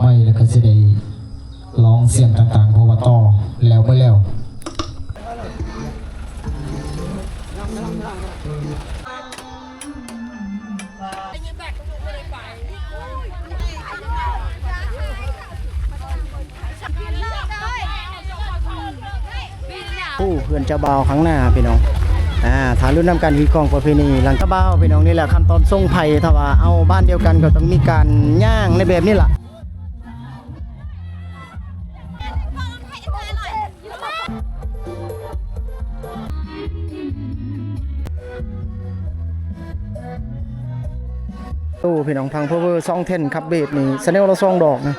ໄປ ແລ້ວກໍຊິໄດ້ລອງສຽງຕ່າງໆ ເພາະວ່າຕໍ່ແລ້ວເບິດແລ້ວ. ໂອ້ ເຮືອນເຈົ້າບ່າວຂ້າງໜ້າພີ່ນ້ອງ. ອ່າ ຖ້າລຸ້ນນຳກັນ ຮີດຄອງປະເພນີຫຼັງເຈົ້າບ່າວພີ່ນ້ອງ. ນີ້ແຫຼະຂັ້ນຕອນສົ່ງໄພ ຖ້າວ່າເອົາບ້ານດຽວກັນກໍຕ້ອງມີການຍ່າງໃນແບບນີ້ລະ. ໂອ້ ພີ່ນ້ອງ ພັງພາວເວີ ສອງແທ່ນ ຂັບເບດນີ້ ຊາແນວລະສອງດອກນະ.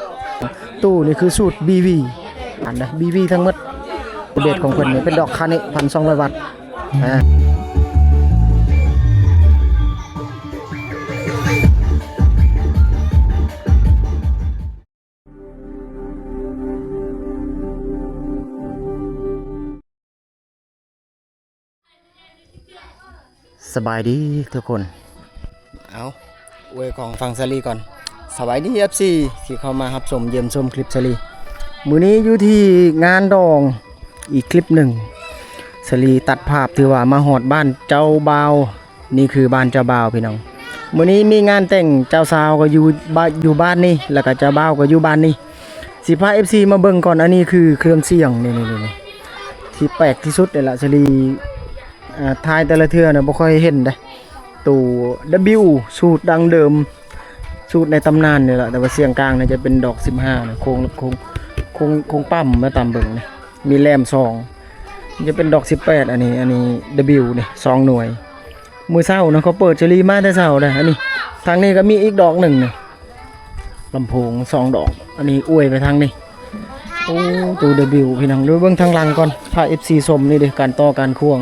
ຕູ້ນີ້ຄືສູດ ບີ ວີ ອັນໃດ ບີ ວີ ທັງໝົດ. ເບດຂອງເພິ່ນນີ້ເປັນດອກຄາເນະ ພັນສອງຮ້ອຍວັດ. ອ່າ ສະບາຍດີທຸກຄົນ. ເອົາ ອວຍຂອງຝັ່ງສາລີກ່ອນ. ສະບາຍດີ ເອັຟຊີ ທີ່ເຂົ້າມາຮັບຊົມຢ້ຽມຊົມຄລິບສາລີ. ມື້ນີ້ຢູ່ທີ່ງານດອງອີກຄລິບໜຶ່ງ. ສາລີຕັດພາບ ຖືວ່າມາຮອດບ້ານເຈົ້າບ່າວ. ນີ້ຄືບ້ານເຈົ້າບ່າວພີ່ນ້ອງ. ມື້ນີ້ມີງານແຕ່ງ ເຈົ້າສາວກໍຢູ່ບ້ານ ຢູ່ບ້ານນີ້ ແລ້ວກໍເຈົ້າບ່າວກໍຢູ່ບ້ານນີ້. ຊິພາ ເອັຟຊີ ມາເບິ່ງກ່ອນ. ອັນນີ້ຄືເຄື່ອງສຽງ ນີ້ໆໆ ທີ່ແປກທີ່ສຸດເລີຍລະ ສາລີ ອ່າ ຖ່າຍແຕ່ລະເທື່ອນະ ບໍ່ຄ່ອຍເຫັນເດ້. ຕູ້ ດັບເບິນຢູ ສູດດັ້ງເດີມ ສູດໃນຕຳນານນີ້ລະ ແຕ່ວ່າສຽງກາງນີ້ຈະເປັນດອກສິບຫ້ານະ ໂຄ້ງ ໂຄ້ງ ໂຄ້ງ ໂຄ້ງປ້ຳ ມາຕາມເບິ່ງນີ້ ມີແຫຼມສອງ ຈະເປັນດອກສິບແປດ. ອັນນີ້ ອັນນີ້ ດັບເບິນຢູ ນີ້ ສອງໜ່ວຍ. ມື້ເຊົ້ານະ ເຂົາເປີດ ສາລີມາແຕ່ເຊົ້າເດ້. ອັນນີ້ ທາງນີ້ກໍມີອີກດອກໜຶ່ງນີ້ ລຳໂພງສອງດອກ. ອັນນີ້ອວຍໄປທາງນີ້. ໂອ້ ຕູ້ ດັບເບິນຢູ ພີ່ນ້ອງ. ເບິ່ງທາງຫຼັງກ່ອນ ພາ ເອັຟຊີ ຊົມ. ນີ້ເດ້ ການຕໍ່ການຄວງ.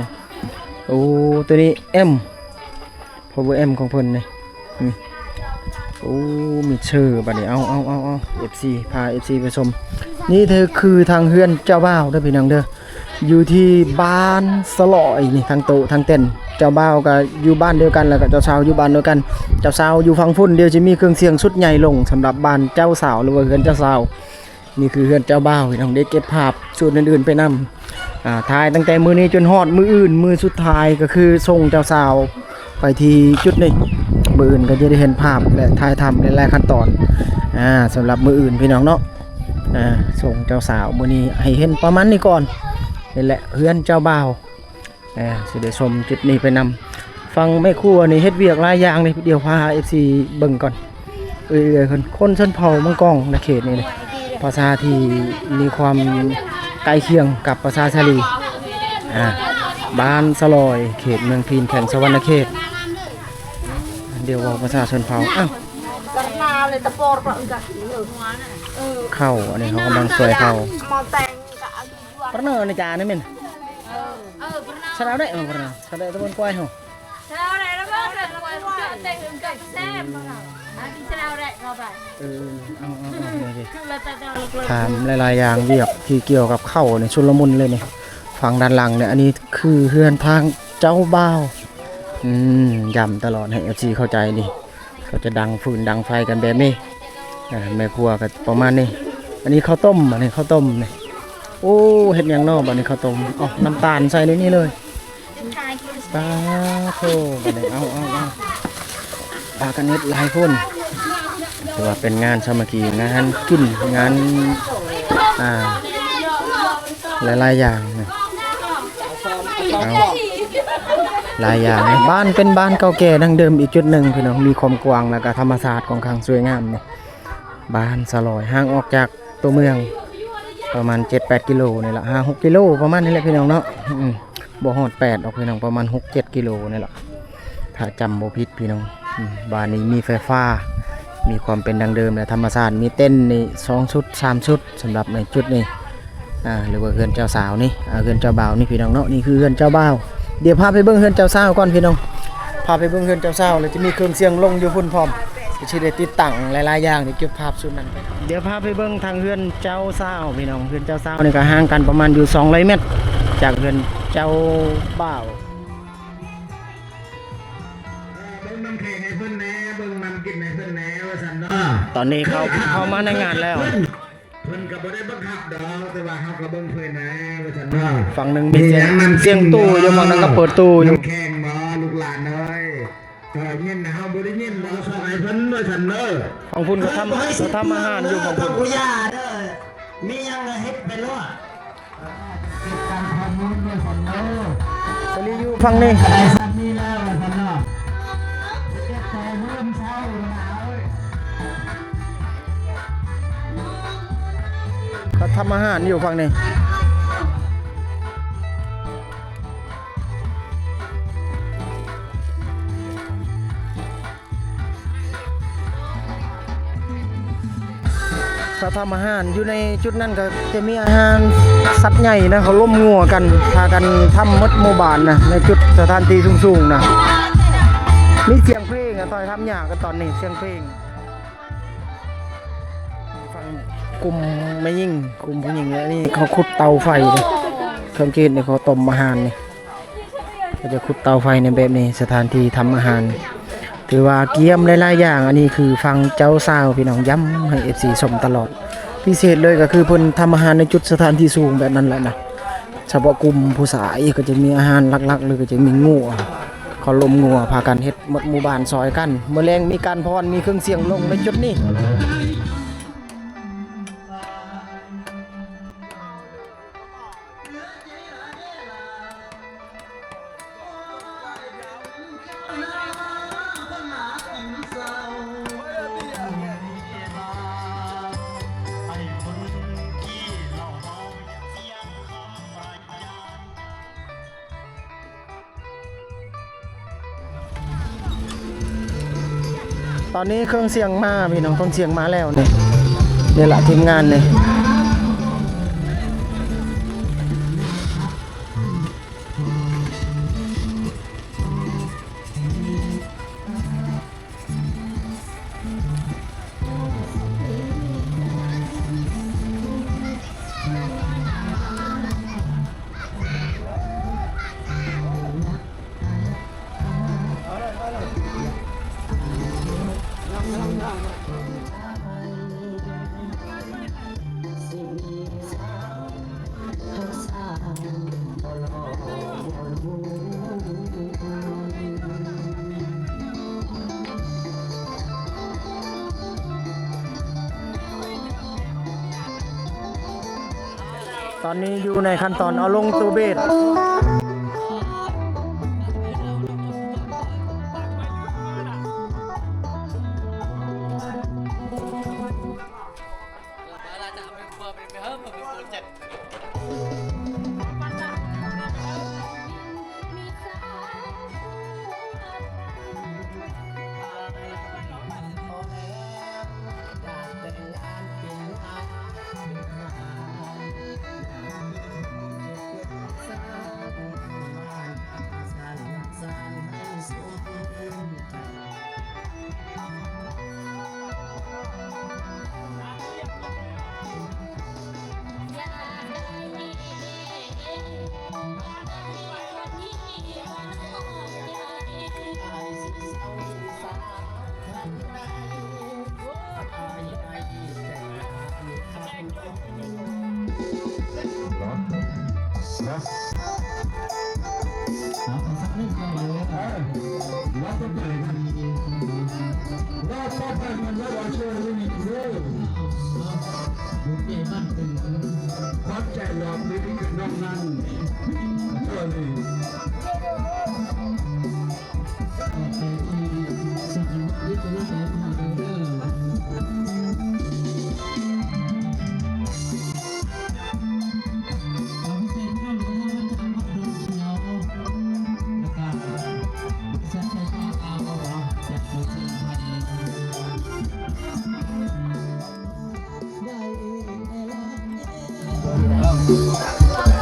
ໂອ້ ໂຕນີ້ ແອມ ພາວເວີ ແອມ ຂອງເພິ່ນນີ້. ອືມ ໂອ້ ມິກເຊີ. ບັດນີ້ ເອົາ ເອົາ ເອົາ ເອັຟຊີ ພາ ເອັຟຊີ ໄປຊົມ. ນີ້ຄືທາງເຮືອນເຈົ້າບ່າວເດີ ພີ່ນ້ອງເດີ. ຢູ່ທີ່ບ້ານສະຫຼອຍນີ້ ທັງໂຕະທັງເຕັນ. ເຈົ້າບ່າວກໍຢູ່ບ້ານດຽວກັນ ແລ້ວກໍເຈົ້າສາວຢູ່ບ້ານດຽວກັນ. ເຈົ້າສາວຢູ່ຝັ່ງພຸ້ນ. ດຽວຈະມີເຄື່ອງສຽງຊຸດໃຫຍ່ລົງສຳລັບບ້ານເຈົ້າສາວ ຫຼືວ່າເຮືອນເຈົ້າສາວ. ນີ້ຄືເຮືອນເຈົ້າບ່າວ ພີ່ນ້ອງ. ໄດ້ເກັບພາບສ່ວນອື່ນໆໄປນຳ. ອ່າ ຖ່າຍຕັ້ງແຕ່ມື້ນີ້ຈົນຮອດມື້ອື່ນ ມື້ສຸດທ້າຍກໍຄືສົ່ງເຈົ້າສາວໄປທີ່ຈຸດນີ້. ມື້ອື່ນກໍຈະໄດ້ເຫັນພາບ ແລະ ຖ່າຍທຳຫຼາຍໆຂັ້ນຕອນ. ອ່າ ສຳລັບມື້ອື່ນ ພີ່ນ້ອງເນາະ. ອ່າ ສົ່ງເຈົ້າສາວມື້ນີ້ໃຫ້ເຫັນປະມານນີ້ກ່ອນ. ນີ້ແຫຼະເຮືອນເຈົ້າບ່າວ. ອ່າ ຊິໄດ້ຊົມຈຸດນີ້ໄປນຳ. ຝັ່ງແມ່ຄົວນີ້ເຮັດວຽກຫຼາຍຢ່າງເດ້. ດຽວພາ ເອັຟຊີ ເບິ່ງກ່ອນ. ເອື້ອຍໆ ເພິ່ນ ຄົນຊົນເຜົ່າມັງກອງໃນເຂດນີ້ເດ້. ພາສາທີ່ມີຄວາມໃກ້ຄຽງກັບພາສາສາລີ. ອ່າ ບ້ານສະຫຼອຍ ເຂດເມືອງພີນ ແຂວງສະຫວັນນະເຂດ. ດຽວເວົ້າພາສາຊົນເຜົ່າ. ອ້າວ ເຂົ້າ ອັນນີ້ເຂົາກຳລັງຊ່ວຍເຂົ້າ. ປະເນີໃນຈານນີ້ແມ່ນ ສະເດາໄດ້ ເອີ ປະເນີ ສະເດາຕະບົນກວາຍເຮົາ. ເອີ ເອົາ ເອົາ ເອົາ ຖາມຫຼາຍໆຢ່າງ ວຽກທີ່ກ່ຽວກັບເຂົ້ານີ້ຊຸນລະມຸນເລີຍນີ້. ຝັ່ງດ້ານຫຼັງນີ້ ອັນນີ້ຄືເຮືອນທາງເຈົ້າບ່າວ. ອືມ ຢ້ຳຕະຫຼອດໃຫ້ ເອັຟຊີ ເຂົ້າໃຈນີ້. ເຂົາຈະດັງຟືນດັງໄຟກັນແບບນີ້. ອ່າ ແມ່ຄົວກໍປະມານນີ້. ອັນນີ້ເຂົ້າຕົ້ມ ອັນນີ້ເຂົ້າຕົ້ມນີ້. ໂອ້ ເຮັດຫຍັງເນາະບັດນີ້ ເຂົ້າຕົ້ມ. ເອົາ ນ້ຳຕານໃສ່ໃນນີ້ເລີຍ. ປາໂທ ບັດນີ້ ເອົາ ເອົາ ເອົາ ພາກັນເຮັດຫຼາຍຄົນ. ຖືວ່າເປັນງານສາມັກຄີ ງານກິນ ງານ ອ່າ ຫຼາຍໆຢ່າງ. ເອົາ ຫຼາຍຢ່າງ. ບ້ານເປັນບ້ານເກົ່າແກ່ດັ້ງເດີມອີກຈຸດໜຶ່ງ ພີ່ນ້ອງ. ມີຄວາມກວ້າງ ແລ້ວກໍທຳມະຊາດຂ້ອນຂ້າງສວຍງາມນີ້. ບ້ານສະຫຼອຍ ຫ່າງອອກຈາກຕົວເມືອງປະມານເຈັດແປດກິໂລນີ້ລະ ຫ້າຫົກກິໂລປະມານນີ້ແຫຼະ ພີ່ນ້ອງເນາະ. ອືມ ບໍ່ຮອດແປດດອກ ພີ່ນ້ອງ ປະມານຫົກເຈັດກິໂລນີ້ລະ ຖ້າຈຳບໍ່ຜິດ ພີ່ນ້ອງ. ອືມ ບ້ານນີ້ມີໄຟຟ້າ ມີຄວາມເປັນດັ້ງເດີມ ແລະ ທຳມະຊາດ. ມີເຕັນນີ້ສອງຊຸດ ສາມຊຸດ ສຳລັບໃນຈຸດນີ້. ອ່າ ຫຼືວ່າເຮືອນເຈົ້າສາວນີ້ ອ່າ ເຮືອນເຈົ້າບ່າວນີ້ ພີ່ນ້ອງເນາະ. ນີ້ຄືເຮືອນເຈົ້າບ່າວ. ດຽວພາໄປເບິ່ງເຮືອນເຈົ້າສາວກ່ອນ ພີ່ນ້ອງ. ພາໄປເບິ່ງເຮືອນເຈົ້າສາວ ແລ້ວຈະມີເຄື່ອງສຽງລົງຢູ່ພຸ້ນພ້ອມ. ຊິໄດ້ຕິດຕັ້ງຫຼາຍໆຢ່າງ ດຽວເກັບພາບຊຸດນັ້ນໄປ. ດຽວພາໄປເບິ່ງທາງເຮືອນເຈົ້າສາວ ພີ່ນ້ອງ. ເຮືອນເຈົ້າສາວນີ້ກໍຫ່າງກັນປະມານຢູ່ສອງຮ້ອຍແມັດ ຈາກເຮືອນເຈົ້າບ່າວ. ເບິ່ງນຳເຂດໃຫ້ເພິ່ນແດ່. ເບິ່ງນຳກິນໃຫ້ເພິ່ນແດ່ວ່າຊັ້ນເນາະ. ຕອນນີ້ເຂົາເຂົ້າມາໃນງານແລ້ວ. ເພິ່ນກໍບໍ່ໄດ້ບັງຄັບດອກ ແຕ່ວ່າເຮົາກໍເບິ່ງເພິ່ນແດ່ວ່າຊັ້ນເນາະ. ຝັ່ງໜຶ່ງມີສຽງ ມີຫຍັງນຳກິນ ສຽງຕູ້ຢູ່ ບໍ່? ຝັ່ງນັ້ນກໍເປີດຕູ້ຢູ່. ນ້ຳແຂງບໍ່ ລູກຫຼານເອີຍ? ເອີ ຍິນ ເຮົາບໍ່ໄດ້ຍິນດອກ ຊ່ອຍເພິ່ນວ່າຊັ້ນເດີ. ຝັ່ງພຸ້ນກໍທຳ ກໍທຳອາຫານຢູ່ຝັ່ງພຸ້ນ. ເຈົ້າພະຍາເດີ. ມີຫຍັງກໍເຮັດໄປໂລດ. ສາລີຢູ່ຝັ່ງນີ້. ເຂົາທຳອາຫານຢູ່ຝັ່ງນີ້. ເຂົາທຳອາຫານຢູ່ໃນຈຸດນັ້ນ ກໍຈະມີອາຫານສັດໃຫຍ່ນະ ເຂົາລົມງົວກັນ ພາກັນທຳໝົດໝູ່ບ້ານນະ ໃນຈຸດສະຖານທີ່ສູງໆນະ. ມີສຽງເພງອະ ຕ່ອຍທຳຫຍ້າກັນຕອນນີ້ ສຽງເພງ. ຝັ່ງກຸ່ມແມ່ຍິງ ກຸ່ມຜູ້ຍິງ ແລະ ນີ້ເຂົາຂຸດເຕົາໄຟເດ້ ເຄື່ອງກິນນີ້ ເຂົາຕົ້ມອາຫານນີ້. ກໍຈະຂຸດເຕົາໄຟໃນແບບນີ້ ສະຖານທີ່ທຳອາຫານ ຖືວ່າກຽມຫຼາຍໆຢ່າງ. ອັນນີ້ຄືຝັ່ງເຈົ້າສາວ ພີ່ນ້ອງ ຢ້ຳໃຫ້ເອັຟຊີຊົມຕະຫຼອດ. ພິເສດເລີຍກໍຄືເພິ່ນທຳອາຫານໃນຈຸດສະຖານທີ່ສູງແບບນັ້ນແຫຼະນະ. ສະເພາະກຸ່ມຜູ້ຊາຍກໍຈະມີອາຫານຫຼັກໆເລີຍ ກໍຈະມີງົວ ເຂົາລົມງົວ ພາກັນເຮັດໝົດໝູ່ບ້ານຊ່ອຍກັນ. ມື້ແລງມີການຟ້ອນ ມີເຄື່ອງສຽງລົງໃນຈຸດນີ້. ຕອນນີ້ເຄື່ອງສຽງມາ ພີ່ນ້ອງ ເຄື່ອງສຽງມາແລ້ວນີ້. ນີ້ລະທີມງານນີ້. ຕອນນີ້ຢູ່ໃນຂັ້ນຕອນເອົາລົງໂຕເບດ.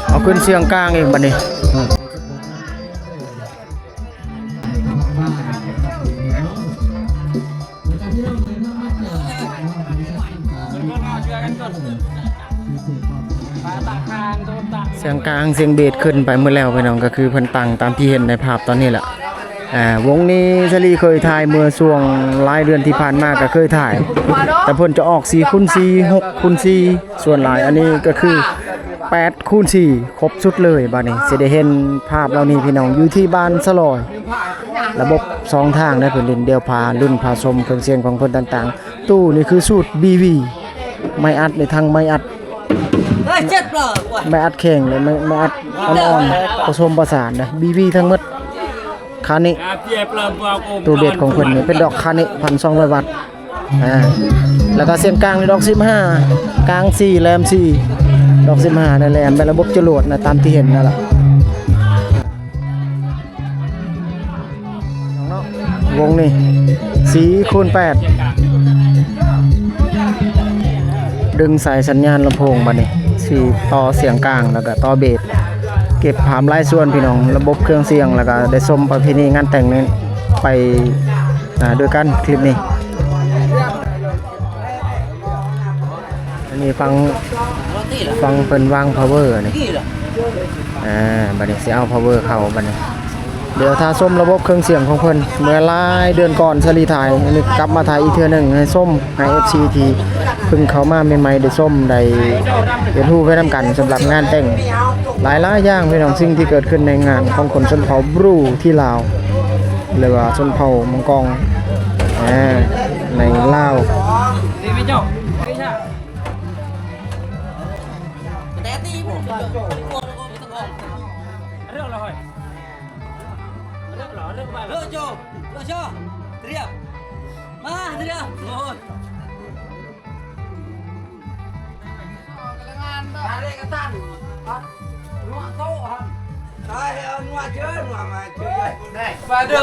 ເອົາຂຶ້ນສຽງກາງອີກບັດນີ້. ສຽງກາງ ສຽງເບສຂຶ້ນໄປໝົດແລ້ວ ພີ່ນ້ອງ, ກໍຄືເພິ່ນຕັ້ງຕາມທີ່ເຫັນໃນພາບຕອນນີ້ແຫຼະ. ອ່າ ວົງນີ້ສາລີເຄີຍຖ່າຍເມື່ອຊ່ວງຫຼາຍເດືອນທີ່ຜ່ານມາກໍເຄີຍຖ່າຍ ແຕ່ເພິ່ນຈະອອກສີ່ຄູນສີ່ ຫົກຄູນສີ່ ສ່ວນຫຼາຍ ອັນນີ້ກໍຄືແປດຄູນສີ່ ຄົບຊຸດເລີຍ. ບາດນີ້ຊິໄດ້ເຫັນພາບເຫຼົ່ານີ້ພີ່ນ້ອງ ຢູ່ທີ່ບ້ານສະຫຼອຍ ລະບົບສອງທາງໄດ້ເພິ່ນຫຼິ້ນ ດຽວພາລຸ້ນພາຊົມເຄື່ອງສຽງຂອງເພິ່ນຕ່າງໆ. ຕູ້ນີ້ຄືສູດ ບີ ວີ ໄມ້ອັດນີ້ ທັງໄມ້ອັດ ເອີ ເຈັບເລີຍ ໄມ້ອັດແຂງ ແລະ ໄມ້ ໄມ້ອັດອ່ອນໆ ປະສົມປະສານນະ ບີ ວີ ທັງໝົດ. ຄານິ ໂຕເບັດຂອງເພິ່ນນີ້ເປັນດອກຄານິ ພັນສອງຮ້ອຍວັດ ອ່າ ແລ້ວກໍສຽງກາງນີ້ດອກສິບຫ້າ ກາງສີ່ ແຫຼມສີ່ ດອກສິບຫ້າ ແຫຼມ ແມ່ນລະບົບຈະຫຼວດນະ ຕາມທີ່ເຫັນນັ້ນລະ. ວົງນີ້ສີ່ຄູນແປດ ດຶງສາຍສັນຍານລຳໂພງ ບາດນີ້ຊິຕໍ່ສຽງກາງ ແລ້ວກໍຕໍ່ເບສ ເກັບພາບຫຼາຍສ່ວນພີ່ນ້ອງ ລະບົບເຄື່ອງສຽງ ແລ້ວກໍໄດ້ຊົມປະເພນີງານແຕ່ງນີ້ໄປ ອ່າ ດ້ວຍກັນ ຄລິບນີ້. ອັນນີ້ຟັງ ຟັງເພິ່ນວາງພາວເວີນີ້ ອ່າ ບາດນີ້ຊິເອົາພາວເວີເຂົ້າ ບາດນີ້ ດຽວຖ້າຊົມລະບົບເຄື່ອງສຽງຂອງເພິ່ນ ເມື່ອຫຼາຍເດືອນກ່ອນສາລີຖ່າຍ ອັນນີ້ກັບມາຖ່າຍອີກເທື່ອໜຶ່ງໃຫ້ຊົມ ໃຫ້ເອັຟຊີທີ່ເພິ່ງເຂົ້າມາໃໝ່ໆໄດ້ຊົມ ໄດ້ຮຽນຮູ້ໄປນຳກັນ ສຳລັບງານແຕ່ງຫຼາຍໆຢ່າງພີ່ນ້ອງ ສິ່ງທີ່ເກີດຂຶ້ນໃນງານຂອງຄົນຊົນເຜົ່າບຣູທີ່ລາວ ຫຼືວ່າຊົນເຜົ່າມົງກອງ ອ່າ ໃນລາວ.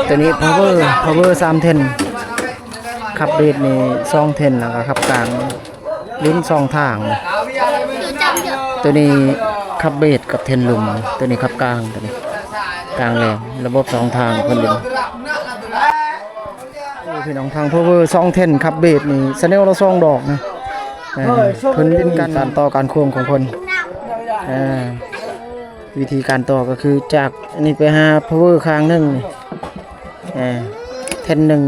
Tui ni power, power ສາມແທ່ນ ຂັບເບສນີ້ສອງແທ່ນ ແລ້ວກໍຂັບກາງ ລຸ້ນສອງທາງ. ໂຕນີ້ຂັບເບສກັບແທ່ນລຸ່ມ ໂຕນີ້ຂັບກາງ ໂຕນີ້ກາງແຫຼມ ລະບົບສອງທາງເພິ່ນຫຼິ້ນ. ໂອ້ ພີ່ນ້ອງ ທາງ power ສອງແທ່ນ ຂັບເບສນີ້ channel ລະສອງດອກນະ. ເອີ ເພິ່ນຫຼິ້ນການ ການຕໍ່ການຄວງຂອງເພິ່ນ. ເອີ ວິທີການຕໍ່ກໍຄືຈາກອັນນີ້ໄປຫາ power ຂ້າງໜຶ່ງນີ້ ເອີ ແທ່ນໜຶ່ງ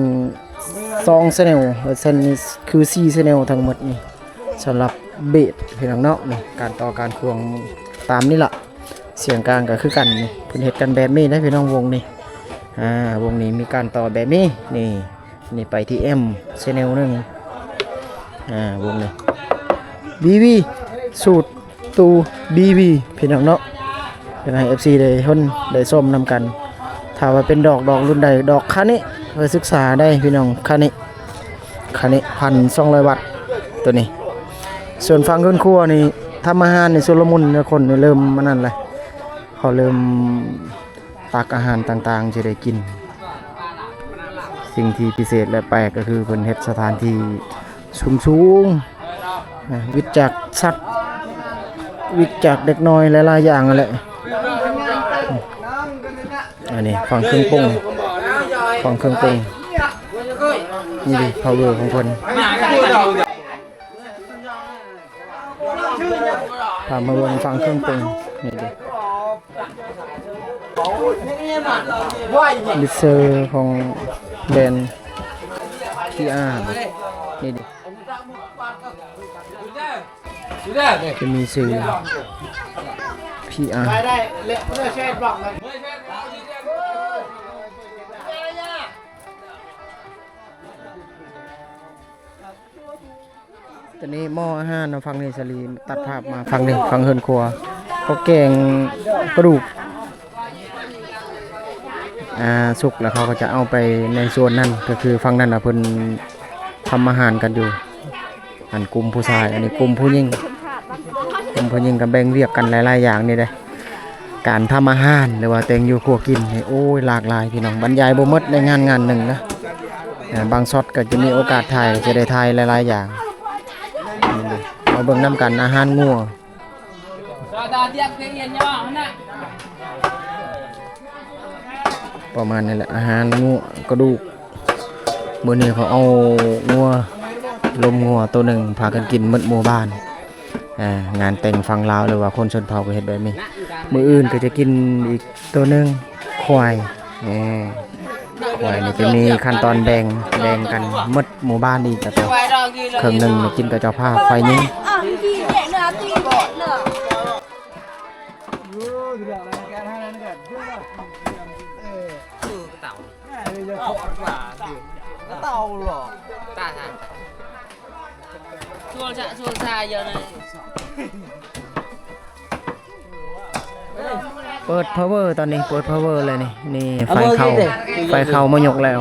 ສອງ channel ແລ້ວ channel ນີ້ຄື ສີ່ channel ທັງໝົດນີ້ ສຳລັບເບສພີ່ນ້ອງເນາະ. ນີ້ການຕໍ່ການຄວງຕາມນີ້ລະ ສຽງກາງກໍຄືກັນນີ້ ເພິ່ນເຮັດກັນແບບນີ້ເດ້ພີ່ນ້ອງ ວົງນີ້. ອ່າ ວົງນີ້ມີການຕໍ່ແບບນີ້ ນີ້ ນີ້ໄປທີ່ M channel ໜຶ່ງ ອ່າ ວົງນີ້ BV ສູດ ຕູ້ BV ພີ່ນ້ອງເນາະ ເຮັດໃຫ້ FC ໄດ້ເຫັນໄດ້ຊົມນຳກັນ. ຖ້າວ່າເປັນດອກ ດອກລຸ້ນໃດ ດອກຄານິ ໄປສຶກສາໄດ້ພີ່ນ້ອງ ຄານິ ຄານິ ພັນສອງຮ້ອຍວັດ ໂຕນີ້. ສ່ວນຝັ່ງເຮືອນຄົວນີ້ ທຳອາຫານນີ້ຊຸນລະມຸນ ຄົນນີ້ເລີ່ມອັນນັ້ນແຫຼະ ເຂົາເລີ່ມ ຕັກອາຫານຕ່າງໆ ຈະໄດ້ກິນ. ສິ່ງທີ່ພິເສດ ແລະ ແປກກໍຄືເພິ່ນເຮັດສະຖານທີ່ສູງໆ ນະ ວິດຈາກສັດ ວິດຈາກເດັກນ້ອຍ ຫຼາຍໆຢ່າງຫັ້ນແຫຼະ. ອັນນີ້ຝັ່ງເຄື່ອງປຸງ ຝັ່ງເຄື່ອງປຸງ ນີ້ເດ້ power ຂອງເພິ່ນ. ພາມາເບິ່ງຝັ່ງເຄື່ອງປຸງ ນີ້ເດ້ mixer ຂອງແບຣນ ພີອາ ນີ້ເດ້ ຈະມີຊື່ ພີອາ. ຕອນນີ້ໝໍ້ອາຫານເນາະ ຝັ່ງນີ້ສາລີຕັດພາບມາຝັ່ງນີ້ ຝັ່ງເຮືອນຄົວ ເຂົາແກງກະດູກ ອ່າ ສຸກແລ້ວເຂົາກໍຈະເອົາໄປໃນສ່ວນນັ້ນ ກໍຄືຝັ່ງນັ້ນນະ ເພິ່ນທຳອາຫານກັນຢູ່ ອັນກຸ່ມຜູ້ຊາຍ ອັນນີ້ກຸ່ມຜູ້ຍິງ ກຸ່ມຜູ້ຍິງກໍແບ່ງວຽກກັນຫຼາຍໆຢ່າງນີ້ເດ້. ການທຳອາຫານ ຫຼືວ່າແຕ່ງຢູ່ຄົວກິນນີ້ ໂອ້ຍ ຫຼາກຫຼາຍພີ່ນ້ອງ ບັນຍາຍບໍ່ໝົດໃນງານງານໜຶ່ງນະ. ອ່າ ບາງຊັອດກໍຈະມີໂອກາດຖ່າຍ ຈະໄດ້ຖ່າຍຫຼາຍໆຢ່າງ. ມາເບິ່ງນຳກັນ ອາຫານງົວ ປະມານນີ້ແຫຼະ ອາຫານງົວກະດູກ. ມື້ນີ້ເຂົາເອົາງົວ ລົມງົວໂຕໜຶ່ງ ພາກັນກິນໝົດໝູ່ບ້ານ. ອ່າ ງານແຕ່ງຝັ່ງລາວ ຫຼືວ່າຄົນຊົນເຜົ່າກໍເຮັດແບບນີ້. ມື້ອື່ນກໍຈະກິນອີກໂຕໜຶ່ງ ຄວາຍ ເອີ ໄວ້ນີ້ຈະມີຂັ້ນຕອນແບ່ງ ແບ່ງກັນໝົດໝູ່ບ້ານອີກ ເຈົ້າ ເຄິ່ງໜຶ່ງນີ້ກິນກັບເຈົ້າພາບ ຝ່າຍຍິງ. ເປີດພາວເວີຕອນນີ້ ເປີດພາວເວີແລ້ວນີ້ ນີ້ໄຟເຂົ້າ ໄຟເຂົ້າມາຍົກແລ້ວ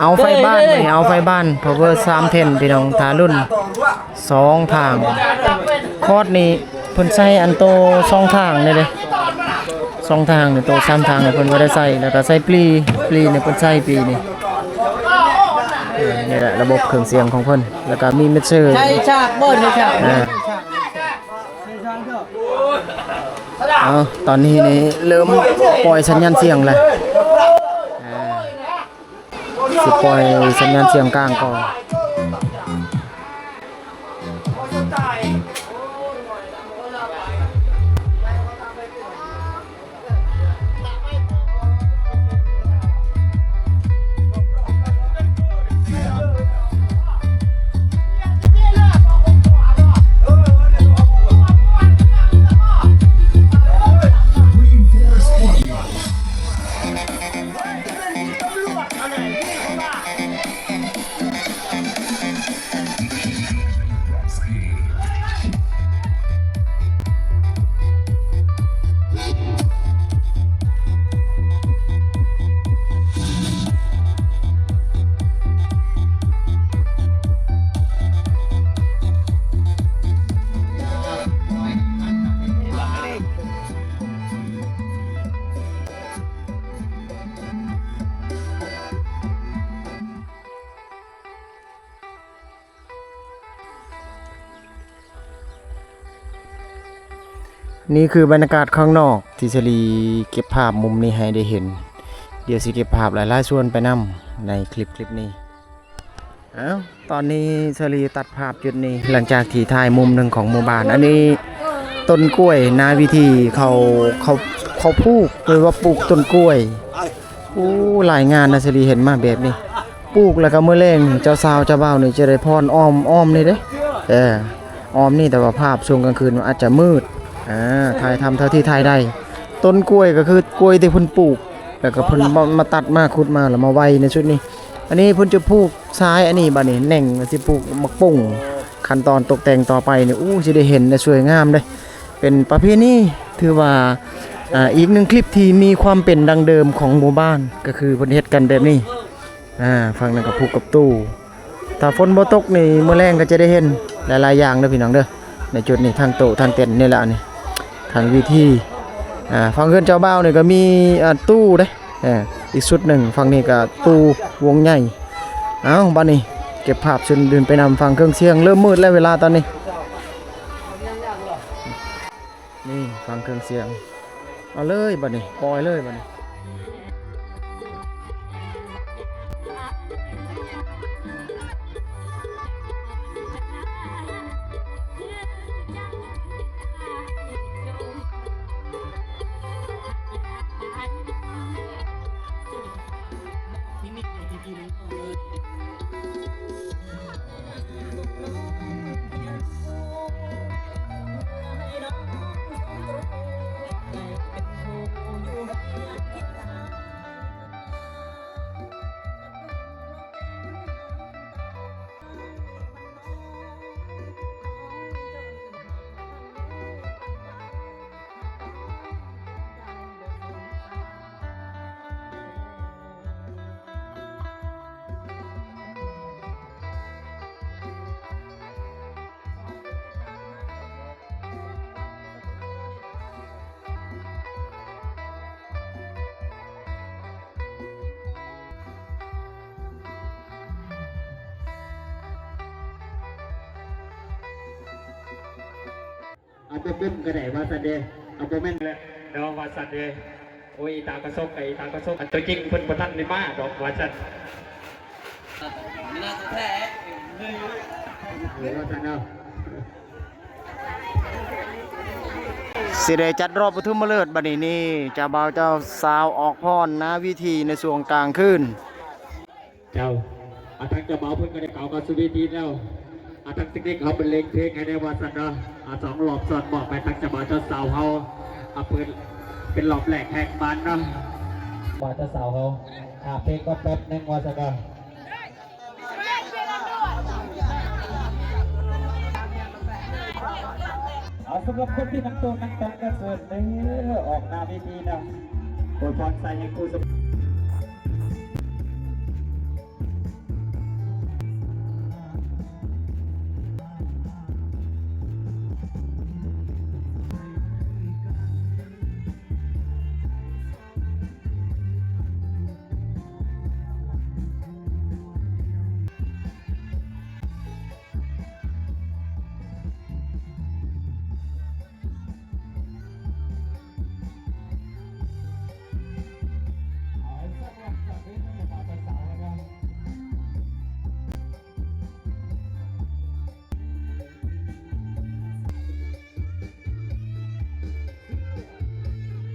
ເອົາໄຟບ້ານນີ້ ເອົາໄຟບ້ານ ພາວເວີສາມແທ່ນ ພີ່ນ້ອງ ຖ້າລຸ້ນສອງທາງ ຄອດນີ້ ເພິ່ນໃສ່ອັນໂຕສອງທາງນີ້ເດ້ ສອງທາງນີ້ ໂຕສາມທາງນີ້ເພິ່ນບໍ່ໄດ້ໃສ່ ແລ້ວກໍໃສ່ປລີ ປລີນີ້ເພິ່ນໃສ່ປີນີ້. ນີ້ແຫຼະລະບົບເຄື່ອງສຽງຂອງເພິ່ນ ແລ້ວກໍມີມິກເຊີ ໃສ່ສາກບໍ່ ໃສ່ສາກ ເອີ ເອົາ ຕອນນີ້ນີ້ເລີ່ມປ່ອຍສັນຍານສຽງແລ້ວ ຊິປ່ອຍສັນຍານສຽງກາງກ່ອນ. ນີ້ຄືບັນຍາກາດຂ້າງນອກທີ່ສາລີເກັບພາບມຸມນີ້ໃຫ້ໄດ້ເຫັນ. ດຽວຊິເກັບພາບຫຼາຍໆສ່ວນໄປນຳໃນຄລິບ ຄລິບນີ້. ເອົ້າ ຕອນນີ້ສາລີຕັດພາບຈຸດນີ້ ຫຼັງຈາກທີ່ຖ່າຍມຸມໜຶ່ງຂອງໝູ່ບ້ານ. ອັນນີ້ຕົ້ນກ້ວຍນາວິທີ ເຂົາ ເຂົາ ເຂົາປູກ ຫຼືວ່າປູກຕົ້ນກ້ວຍ. ໂອ້ ຫຼາຍງານນະ ສາລີເຫັນມາແບບນີ້ ປູກແລ້ວກໍມື້ແລງເຈົ້າສາວເຈົ້າບ່າວນີ້ຈະໄດ້ຜ່ອນອ້ອມ ອ້ອມນີ້ເດ້ ເອີ ອ້ອມນີ້ ແຕ່ວ່າພາບຊ່ວງກາງຄືນອາດຈະມືດ ອ່າ ຖ່າຍທຳເທົ່າທີ່ຖ່າຍໄດ້. ຕົ້ນກ້ວຍກໍຄືກ້ວຍທີ່ເພິ່ນປູກ ແລ້ວກໍເພິ່ນມາ ມາຕັດມາ ຂຸດມາ ແລ້ວມາໄວ້ໃນຊຸດນີ້. ອັນນີ້ເພິ່ນຈະປູກຊາຍ ອັນນີ້ບັດນີ້ແໜ່ງ ຊິປູກໝາກປຸ້ງ ຂັ້ນຕອນຕົກແຕ່ງຕໍ່ໄປນີ້ ໂອ້ ຊິໄດ້ເຫັນ ແລະ ສວຍງາມເດ້. ເປັນປະເພນີ ຖືວ່າ ອ່າ ອີກໜຶ່ງຄລິບທີ່ມີຄວາມເປັນດັ້ງເດີມຂອງໝູ່ບ້ານ ກໍຄືເພິ່ນເຮັດກັນແບບນີ້. ອ່າ ຝັ່ງນັ້ນກໍຜູກກັບຕູ້ ຖ້າຝົນບໍ່ຕົກນີ້ ມື້ແລງກໍຈະໄດ້ເຫັນຫຼາຍໆຢ່າງເດີພີ່ນ້ອງເດີ. ໃນຈຸດນີ້ ທັງໂຕະ ທັງເຕັນນີ້ແຫຼະ ອັນນີ້ ທັງເວທີ. ອ່າ ຝັ່ງເຮືອນເຈົ້າບ່າວນີ້ກໍມີ ອ່າ ຕູ້ເດ້ ເອີ ອີກຊຸດໜຶ່ງ. ຝັ່ງນີ້ກໍຕູ້ວົງໃຫຍ່. ເອົ້າ ບັດນີ້ເກັບພາບຊົມດື່ມໄປນຳ. ຝັ່ງເຄື່ອງສຽງເລີ່ມມືດແລ້ວ ເວລາຕອນນີ້. ນີ້ຟັງເຄື່ອງສຽງ ເອົາເລີຍບັດນີ້ ປ່ອຍເລີຍບັດນີ້. ເອົາບໍ່ກົ້ມກໍໄດ້ວ່າຊັ້ນເດ້ ເອົາບໍ່ແມ່ນແລ້ວວ່າຊັ້ນເດ້. ໂອ້ຍ ອີຕາກະສົກ ກະອີຕາກະສົກ ອັນຕົວຈິງເພິ່ນບໍ່ທັນໄດ້ມາດອກວ່າຊັ້ນ ເອີ ວ່າຊັ້ນເນາະ. ຊິໄດ້ຈັດຮອບປະຖົມມະເລີກບັດນີ້ ນີ້ ເຈົ້າບ່າວເຈົ້າສາວອອກພ້ອນໜ້າເວທີໃນຊ່ວງກາງຄືນ. ເຈົ້າ ອາ ທາງເຈົ້າບ່າວເພິ່ນກໍໄດ້ກ່າວເຂົ້າສູ່ເວທີແລ້ວ ອາ ທາງເຕັກນິກເຮົາບັນເລງເພງໃຫ້ແດ່ວ່າຊັ້ນເນາະ ອາ ສອງລອບຊ້ອນ ມອບໃຫ້ທາງເຈົ້າບ່າວເຈົ້າສາວເຮົາ ອາ ເປີດເປັນລອບແລກແຮກບານເນາະ ບ່າວເຈົ້າສາວເຮົາ ອາ ເພງກ່ອນແປັບໜຶ່ງວ່າຊັ້ນເນາະ. ເອົາ ສຳລັບຄົນທີ່ນັ່ງໂຕະນັ່ງຕັງກໍເຊີນເດີ ອອກໜ້າເວທີນະ ອວຍພອນໃສ່ໃຫ້ຄູ່ສະ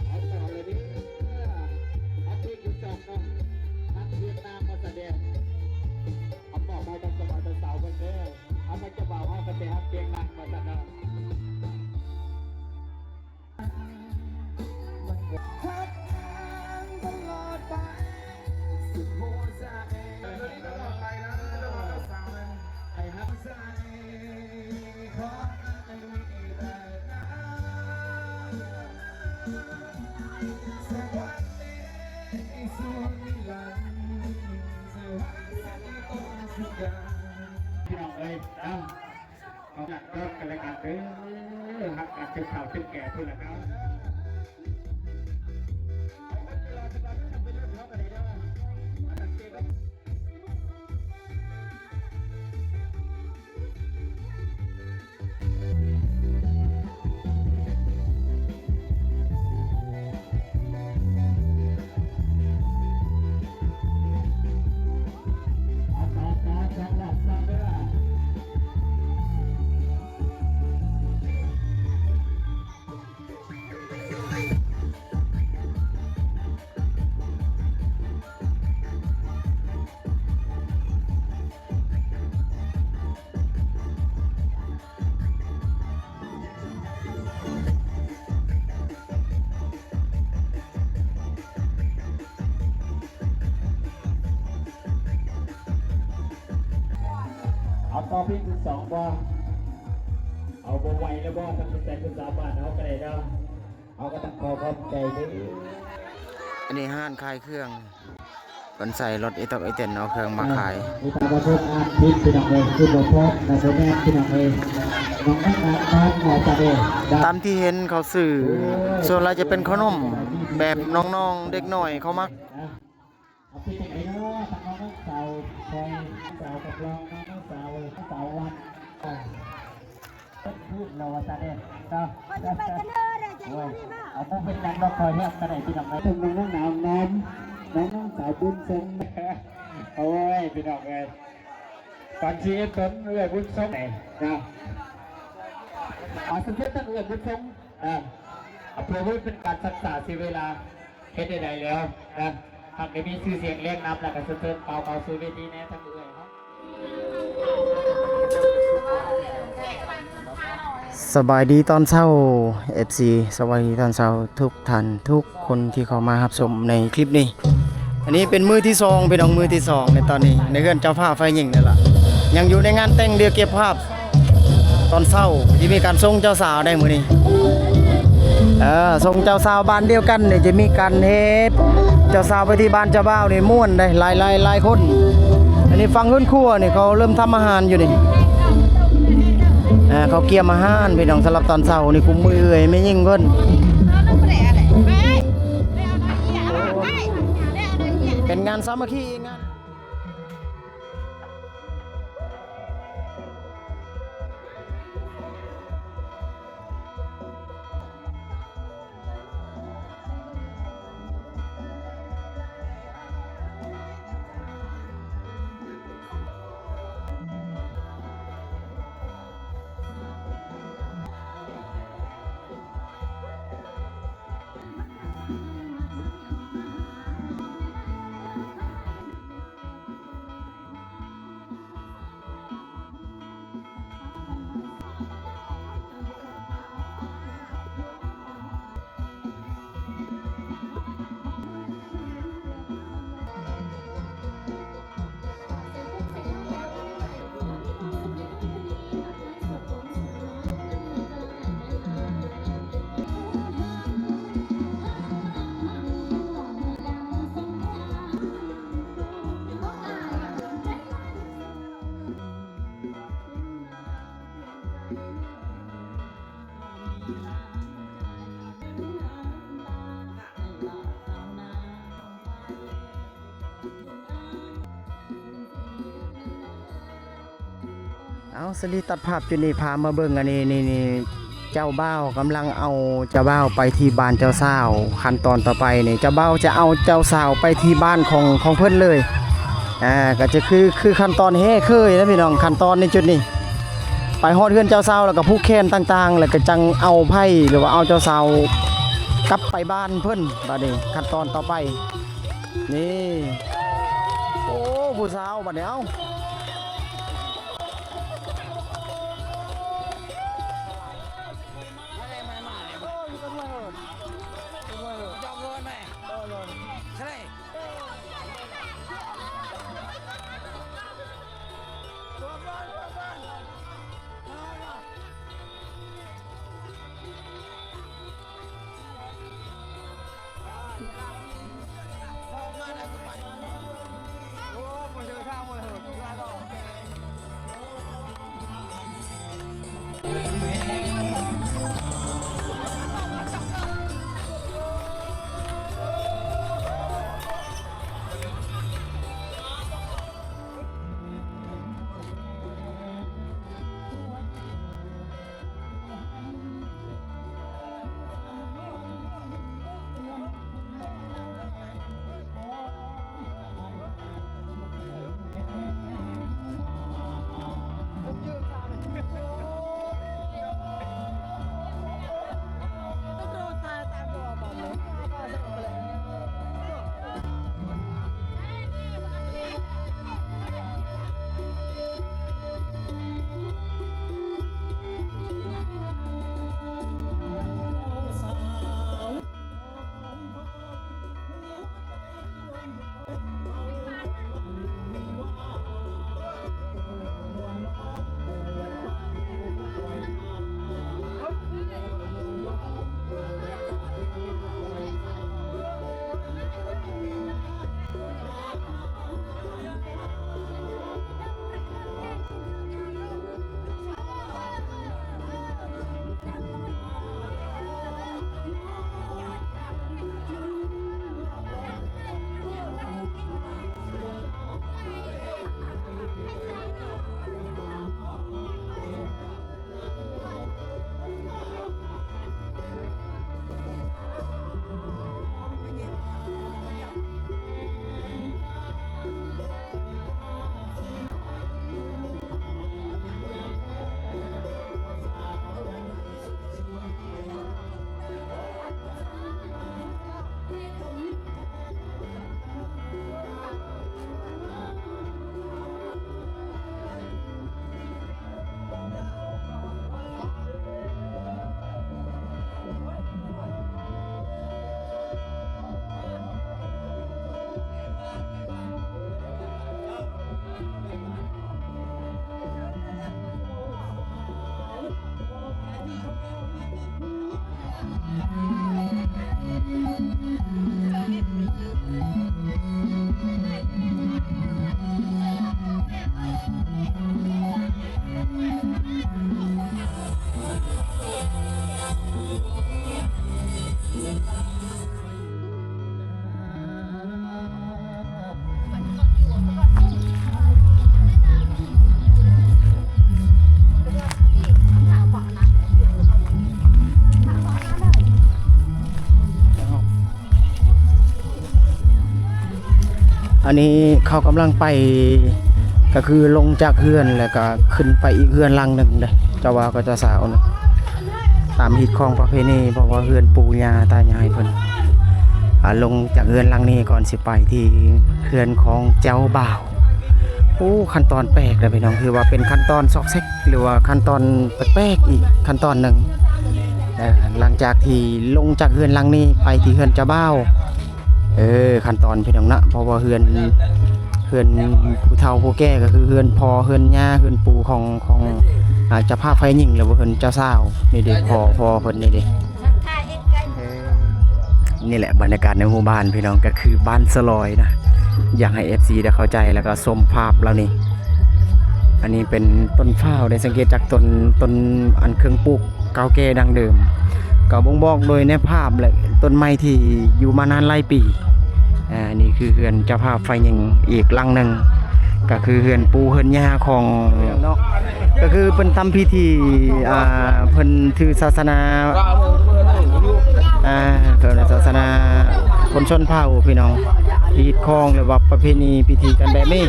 ເອົາຕໍ່ເລີຍເດີ ຮັກເພງຢູ່ສອງເນາະ ຮັກວຽດນາມມາສະແດງ ເອົາມອບໃຫ້ທາງເຈົ້າບ່າວເຈົ້າສາວເພິ່ນເດີ ເອົາທາງເຈົ້າບ່າວເຮົາກໍໄປຮັກວຽດນາມມາສະແດງ. ພີ່ນ້ອງເອີຍ ເອົາ ເອົາ ຮັກກັນແລະກັນເດີ ຮັກກັນຈົນເຖົ້າຈົນແກ່ພຸ້ນລະເນາະ. ເອົາຕໍ່ເພງທີສອງບໍ່? ເອົາບໍ່ໄຫວແລ້ວບໍ່? ທາງຜູ້ແສນຜູ້ສາວບ້ານເຮົາກໍໄດ້ເນາະ ເຮົາກໍຕ້ອງຂໍຂອບໃຈເດີ. ອັນນີ້ຮ້ານຂາຍເຄື່ອງ ເພິ່ນໃສ່ລົດອີ່ຕອກອີ່ເຕັນເອົາເຄື່ອງມາຂາຍ. ເອີ ມີຕາບໍ່ພົບອາດຜິດພີ່ນ້ອງເອີຍ ຄືບໍ່ພົບນະ ບໍ່ແມ່ນພີ່ນ້ອງເອີຍ ນ້ອງໆ ຕາມທີ່ເຫັນເຂົາຊື້ ສ່ວນຫຼາຍຈະເປັນເຂົ້າໜົມແບບນ້ອງໆ ເດັກນ້ອຍເຂົາມັກ. ເອົາເປັນຈັ່ງໃດເນາະ ທາງນ້ອງສາວ ສາວກັບລອງ ນ້ອງສາວ ສາວວັດ ເພິ່ນພື້ນແລ້ວວ່າຊັ້ນເດ້ເນາະ ເພິ່ນໄປກັນເດີ ໂອ້ຍ ເອົາບໍ່ເປັນຫຍັງດອກ ຄອຍແຮມກໍໄດ້ພີ່ນ້ອງເອີຍ ເຖິງນ້ອງນາງນາມນຳ ນ້ອງສາວບຸນຊົງ ໂອ້ຍ ພີ່ນ້ອງເອີຍ ປັນຊີວິດຕົນເອື້ອຍບຸນຊົງເນາະ ເອົາສຸດໆ ເອື້ອຍບຸນຊົງ ເອີ ເພື່ອບໍ່ໃຫ້ເປັນການຊັກຊ້າເສຍເວລາ ເຮັດໃດໆແລ້ວນະ ຫາກໄດ້ມີຊື່ສຽງລຽງນາມ ແລ້ວກໍເຊີນເຂົ້າສູ່ເວທີແດ່ທາງເອື້ອຍເຮົາ. ສະບາຍດີຕອນເຊົ້າ ເອັຟຊີ ສະບາຍດີຕອນເຊົ້າທຸກທ່ານທຸກຄົນທີ່ເຂົ້າມາຮັບຊົມໃນຄລິບນີ້. ອັນນີ້ເປັນມື້ທີສອງ ພີ່ນ້ອງ ມື້ທີສອງໃນຕອນນີ້ ໃນເຮືອນເຈົ້າພາບຝ່າຍຍິງນີ້ລະ ຍັງຢູ່ໃນງານແຕ່ງ ດຽວເກັບພາບ ຕອນເຊົ້າທີ່ມີການສົ່ງເຈົ້າສາວໄດ້ມື້ນີ້ ເອີ ສົ່ງເຈົ້າສາວບ້ານດຽວກັນນີ້ ຈະມີການແຫ່ເຈົ້າສາວໄປທີ່ບ້ານເຈົ້າບ່າວນີ້ ມ່ວນເດ້ ຫຼາຍໆ ຫຼາຍຄົນ. ອັນນີ້ຝັ່ງເຮືອນຄົວນີ້ ເຂົາເລີ່ມທຳອາຫານຢູ່ນີ້ ເອີ ເຂົາກຽມອາຫານ ພີ່ນ້ອງ ສຳລັບຕອນເຊົ້ານີ້ ກຸມມືເອື້ອຍແມ່ຍິງເພິ່ນ ເປັນງານສາມັກຄີ ງານ ເອົາ ສະລີຕັດພາບຈຸດນີ້ ພາມາເບິ່ງອັນນີ້ ນີ້ ນີ້ ເຈົ້າບ່າວກຳລັງເອົາເຈົ້າບ່າວໄປທີ່ບ້ານເຈົ້າສາວ. ຂັ້ນຕອນຕໍ່ໄປນີ້ ເຈົ້າບ່າວຈະເອົາເຈົ້າສາວໄປທີ່ບ້ານຂອງ ຂອງເພິ່ນເລີຍ. ອ່າ ກໍຈະຄື ຄືຂັ້ນຕອນແຫ່ເຄີຍນະພີ່ນ້ອງ. ຂັ້ນຕອນໃນຈຸດນີ້ ໄປຮອດເຮືອນເຈົ້າສາວ ແລ້ວກໍຜູກແຂນຕ່າງໆ ແລ້ວກໍຈັ່ງເອົາໄພ້ ຫຼືວ່າເອົາເຈົ້າສາວກັບໄປບ້ານເພິ່ນ. ບາດນີ້ຂັ້ນຕອນຕໍ່ໄປ ນີ້ ໂອ້ ຜູ້ສາວບາດນີ້ ເອົ້າ. ອັນນີ້ເຂົາກຳລັງໄປ ກໍຄືລົງຈາກເຮືອນ ແລ້ວກໍຂຶ້ນໄປອີກເຮືອນຫຼັງໜຶ່ງເດ້ ເຈົ້າບ່າວກັບເຈົ້າສາວນີ້ ຕາມຮີດຄອງປະເພນີ ເພາະວ່າເຮືອນປູ່ຍ່າຕາຍາຍເພິ່ນ ອ່າ ລົງຈາກເຮືອນຫຼັງນີ້ກ່ອນຊິໄປທີ່ເຮືອນຂອງເຈົ້າບ່າວ. ໂອ້ ຂັ້ນຕອນແປກເດີ້ພີ່ນ້ອງ ຖືວ່າເປັນຂັ້ນຕອນຊອກແຊກ ຫຼືວ່າຂັ້ນຕອນແປກໆ ອີກຂັ້ນຕອນໜຶ່ງ. ເອີ ຫຼັງຈາກທີ່ລົງຈາກເຮືອນຫຼັງນີ້ໄປທີ່ເຮືອນເຈົ້າບ່າວ ເອີ ຂັ້ນຕອນພີ່ນ້ອງເນາະ ເພາະວ່າເຮືອນ ເຮືອນຜູ້ເຖົ້າຜູ້ແກ່ ກໍຄືເຮືອນພໍ່ເຮືອນຍ່າເຮືອນປູ່ຂອງ ຂອງ ອ່າ ເຈົ້າພາບຝ່າຍຍິງ ຫຼືວ່າເຮືອນເຈົ້າສາວນີ້ເດ້ ພໍ່ ພໍ່ເພິ່ນນີ້ເດ້. ເອີ ນີ້ແຫຼະບັນຍາກາດໃນໝູ່ບ້ານພີ່ນ້ອງ ກໍຄືບ້ານສະຫຼອຍນະ ຢາກໃຫ້ເອັຟຊີໄດ້ເຂົ້າໃຈ ແລ້ວກໍຊົມພາບເຫຼົ່ານີ້. ອັນນີ້ເປັນຕົ້ນພ້າວ ໄດ້ສັງເກດຈາກຕົ້ນ ຕົ້ນອັນເຄື່ອງປູກເກົ່າແກ່ດັ້ງເດີມ ກໍບົ່ງບອກໂດຍໃນພາບ ແລະ ຕົ້ນໄມ້ທີ່ຢູ່ມານານຫຼາຍປີ. ອາ ນີ້ຄືເຮືອນເຈົ້າພາບຝ່າຍຍິງອີກຫຼັງໜຶ່ງ ກໍຄືເຮືອນປູ່ເຮືອນຍ່າຂອງເນາະ ກໍຄືເພິ່ນທຳພິທີ ອາ ເພິ່ນຖືສາສະໜາ ອາ ເພິ່ນສາສະໜາຄົນຊົນເຜົ່າພີ່ນ້ອງ ຮີດຄອງ ຫຼືວ່າປະເພນີພິທີກັນແບບນີ້.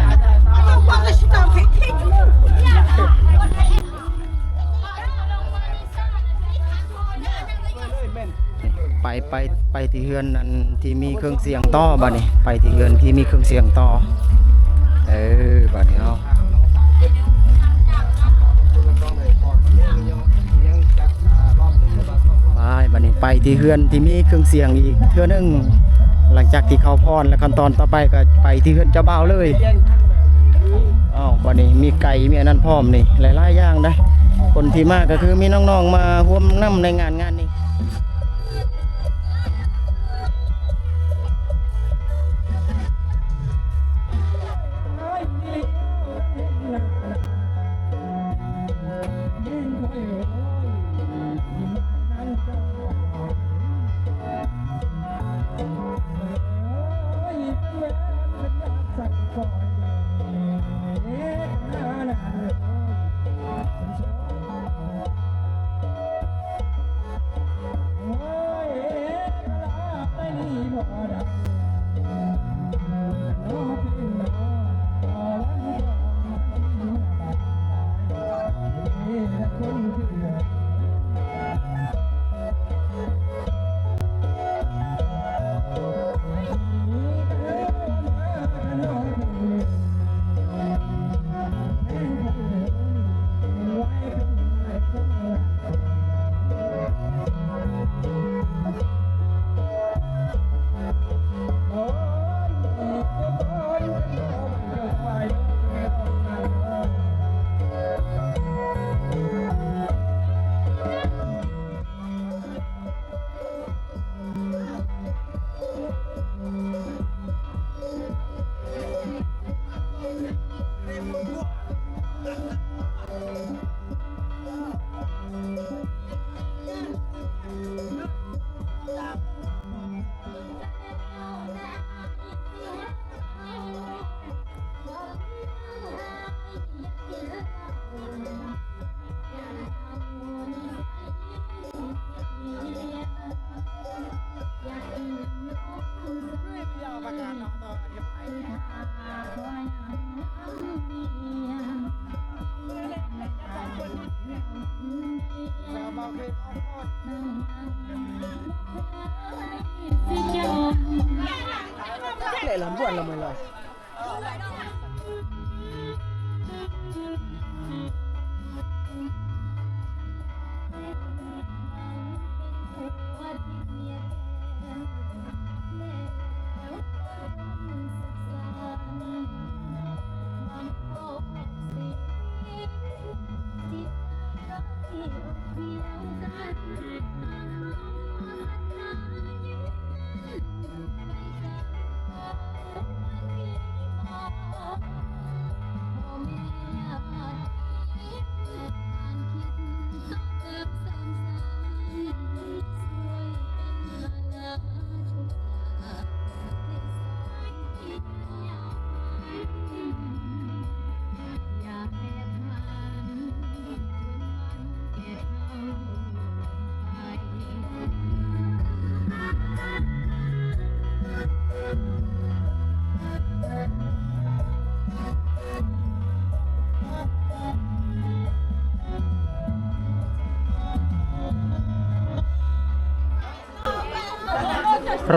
ໄປ ໄປ ໄປທີ່ເຮືອນອັນທີ່ມີເຄື່ອງສຽງຕໍ່ ບາດນີ້ ໄປທີ່ເຮືອນທີ່ມີເຄື່ອງສຽງຕໍ່. ເອີ ບາດນີ້ເຮົາ ໄປ ບາດນີ້ໄປທີ່ເຮືອນທີ່ມີເຄື່ອງສຽງອີກເທື່ອໜຶ່ງ. ຫຼັງຈາກທີ່ເຂົ້າພອນແລ້ວ ຂັ້ນຕອນຕໍ່ໄປກໍໄປທີ່ເຮືອນເຈົ້າບ່າວເລີຍ. ອ້າວ ບາດນີ້ມີໄກ່ ມີອັນນັ້ນພ້ອມນີ້ ຫຼາຍໆຢ່າງເດ້. ຄົນທີ່ມາກໍຄືມີນ້ອງໆມາຮ່ວມນຳໃນງານ ງານນີ້.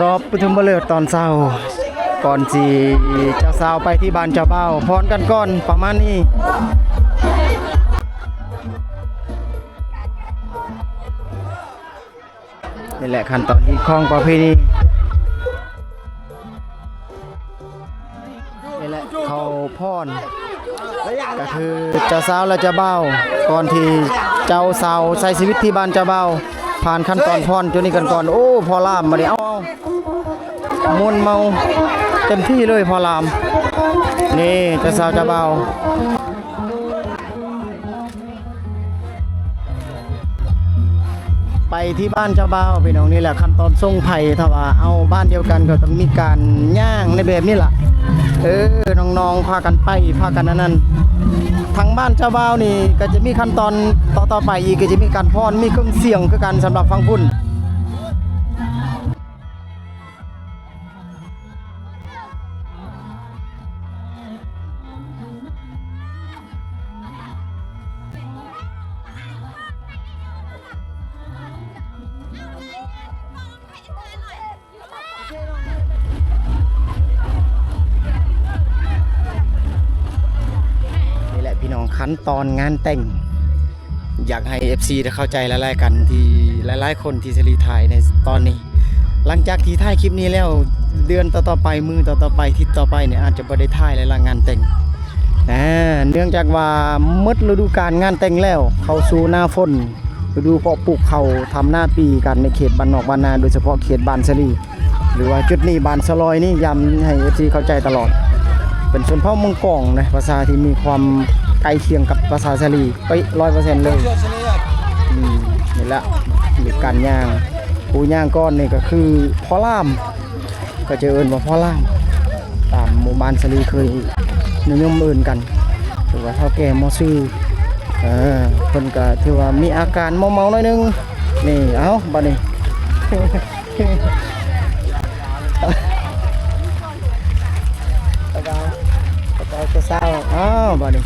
ຮອບປະຖົມມະເລີກຕອນເຊົ້າ ກ່ອນຊິເຈົ້າສາວໄປທີ່ບ້ານເຈົ້າບ່າວ ພອນກັນກ່ອນ ປະມານນີ້. ນີ້ແຫຼະຂັ້ນຕອນຮີດຄອງປະເພນີ. ນີ້ແຫຼະ ເຂົ້າພອນ ກໍຄືເຈົ້າສາວ ແລະ ເຈົ້າບ່າວ ກ່ອນທີ່ເຈົ້າສາວໃຊ້ຊີວິດທີ່ບ້ານເຈົ້າບ່າວ ຜ່ານຂັ້ນຕອນພອນຈຸດນີ້ກັນກ່ອນ. ໂອ້ ພໍລາມບາດນີ້ ເອົາ ເອົາ ມ່ວນເມົາເຕັມທີ່ເລີຍ ພໍລາມ. ນີ້ເຈົ້າສາວເຈົ້າບ່າວ. ໄປທີ່ບ້ານເຈົ້າບ່າວພີ່ນ້ອງ. ນີ້ແຫຼະຂັ້ນຕອນສົ່ງໃຜ ຖ້າວ່າເອົາບ້ານດຽວກັນກໍຕ້ອງມີການຍ່າງໃນແບບນີ້ລະ. ເອີ ນ້ອງໆ ພາກັນໄປ ພາກັນອັນນັ້ນ. ທາງບ້ານເຈົ້າບ່າວນີ້ກໍຈະມີຂັ້ນຕອນຕໍ່ໆໄປອີກ ກໍຈະມີການຟ້ອນ ມີເຄື່ອງສຽງຄືກັນສຳລັບຝັ່ງພຸ້ນ. ນີ້ແຫຼະພີ່ນ້ອງ ຂັ້ນຕອນງານແຕ່ງ ຢາກໃຫ້ເອັຟຊີໄດ້ເຂົ້າໃຈຫຼາຍໆກັນ ທີ່ຫຼາຍໆຄົນທີ່ສາລີຖ່າຍໃນຕອນນີ້. ຫຼັງຈາກທີ່ຖ່າຍຄລິບນີ້ແລ້ວ ເດືອນຕໍ່ໆໄປ ມື້ຕໍ່ໆໄປ ທິດຕໍ່ໄປນີ້ ອາດຈະບໍ່ໄດ້ຖ່າຍແລ້ວລະ ງານແຕ່ງ. ອາ ເນື່ອງຈາກວ່າໝົດລະດູການງານແຕ່ງແລ້ວ ເຂົ້າສູ່ໜ້າຝົນ ລະດູເພາະປູກເຂົ້າ ທຳນາປີກັນໃນເຂດບ້ານນອກບ້ານນາ ໂດຍສະເພາະເຂດບ້ານສາລີ ຫຼືວ່າຈຸດນີ້ບ້ານສະລອຍນີ້ ຢ້ຳໃຫ້ເອັຟຊີເຂົ້າໃຈຕະຫຼອດ. ເປັນຊົນເຜົ່າມົ້ງກອງນະ ພາສາທີ່ມີຄວາມໃກ້ຄຽງກັບພາສາສາລີເປັ້ະ ຮ້ອຍເປີເຊັນເລີຍ. ອືມ ນີ້ລະ ມີການຍ່າງ ຜູ້ຍ່າງກ່ອນນີ້ກໍຄືພໍ່ຫຼາມ ກໍຈະເອີ້ນວ່າພໍ່ຫຼາມ ຕາມໝູ່ບ້ານສາລີເຄີຍນິຍົມເອີ້ນກັນ ຫຼືວ່າເຖົ້າແກ່ໝໍຊື່. ເອີ ເພິ່ນກໍຖືວ່າມີອາການເມົາໆໜ້ອຍໜຶ່ງ. ນີ້ ເອົ້າ ບາດນີ້ ຕະເບົາ ຕະເບົາ ຕະເຊົ້າ ອ້າວ ບາດນີ້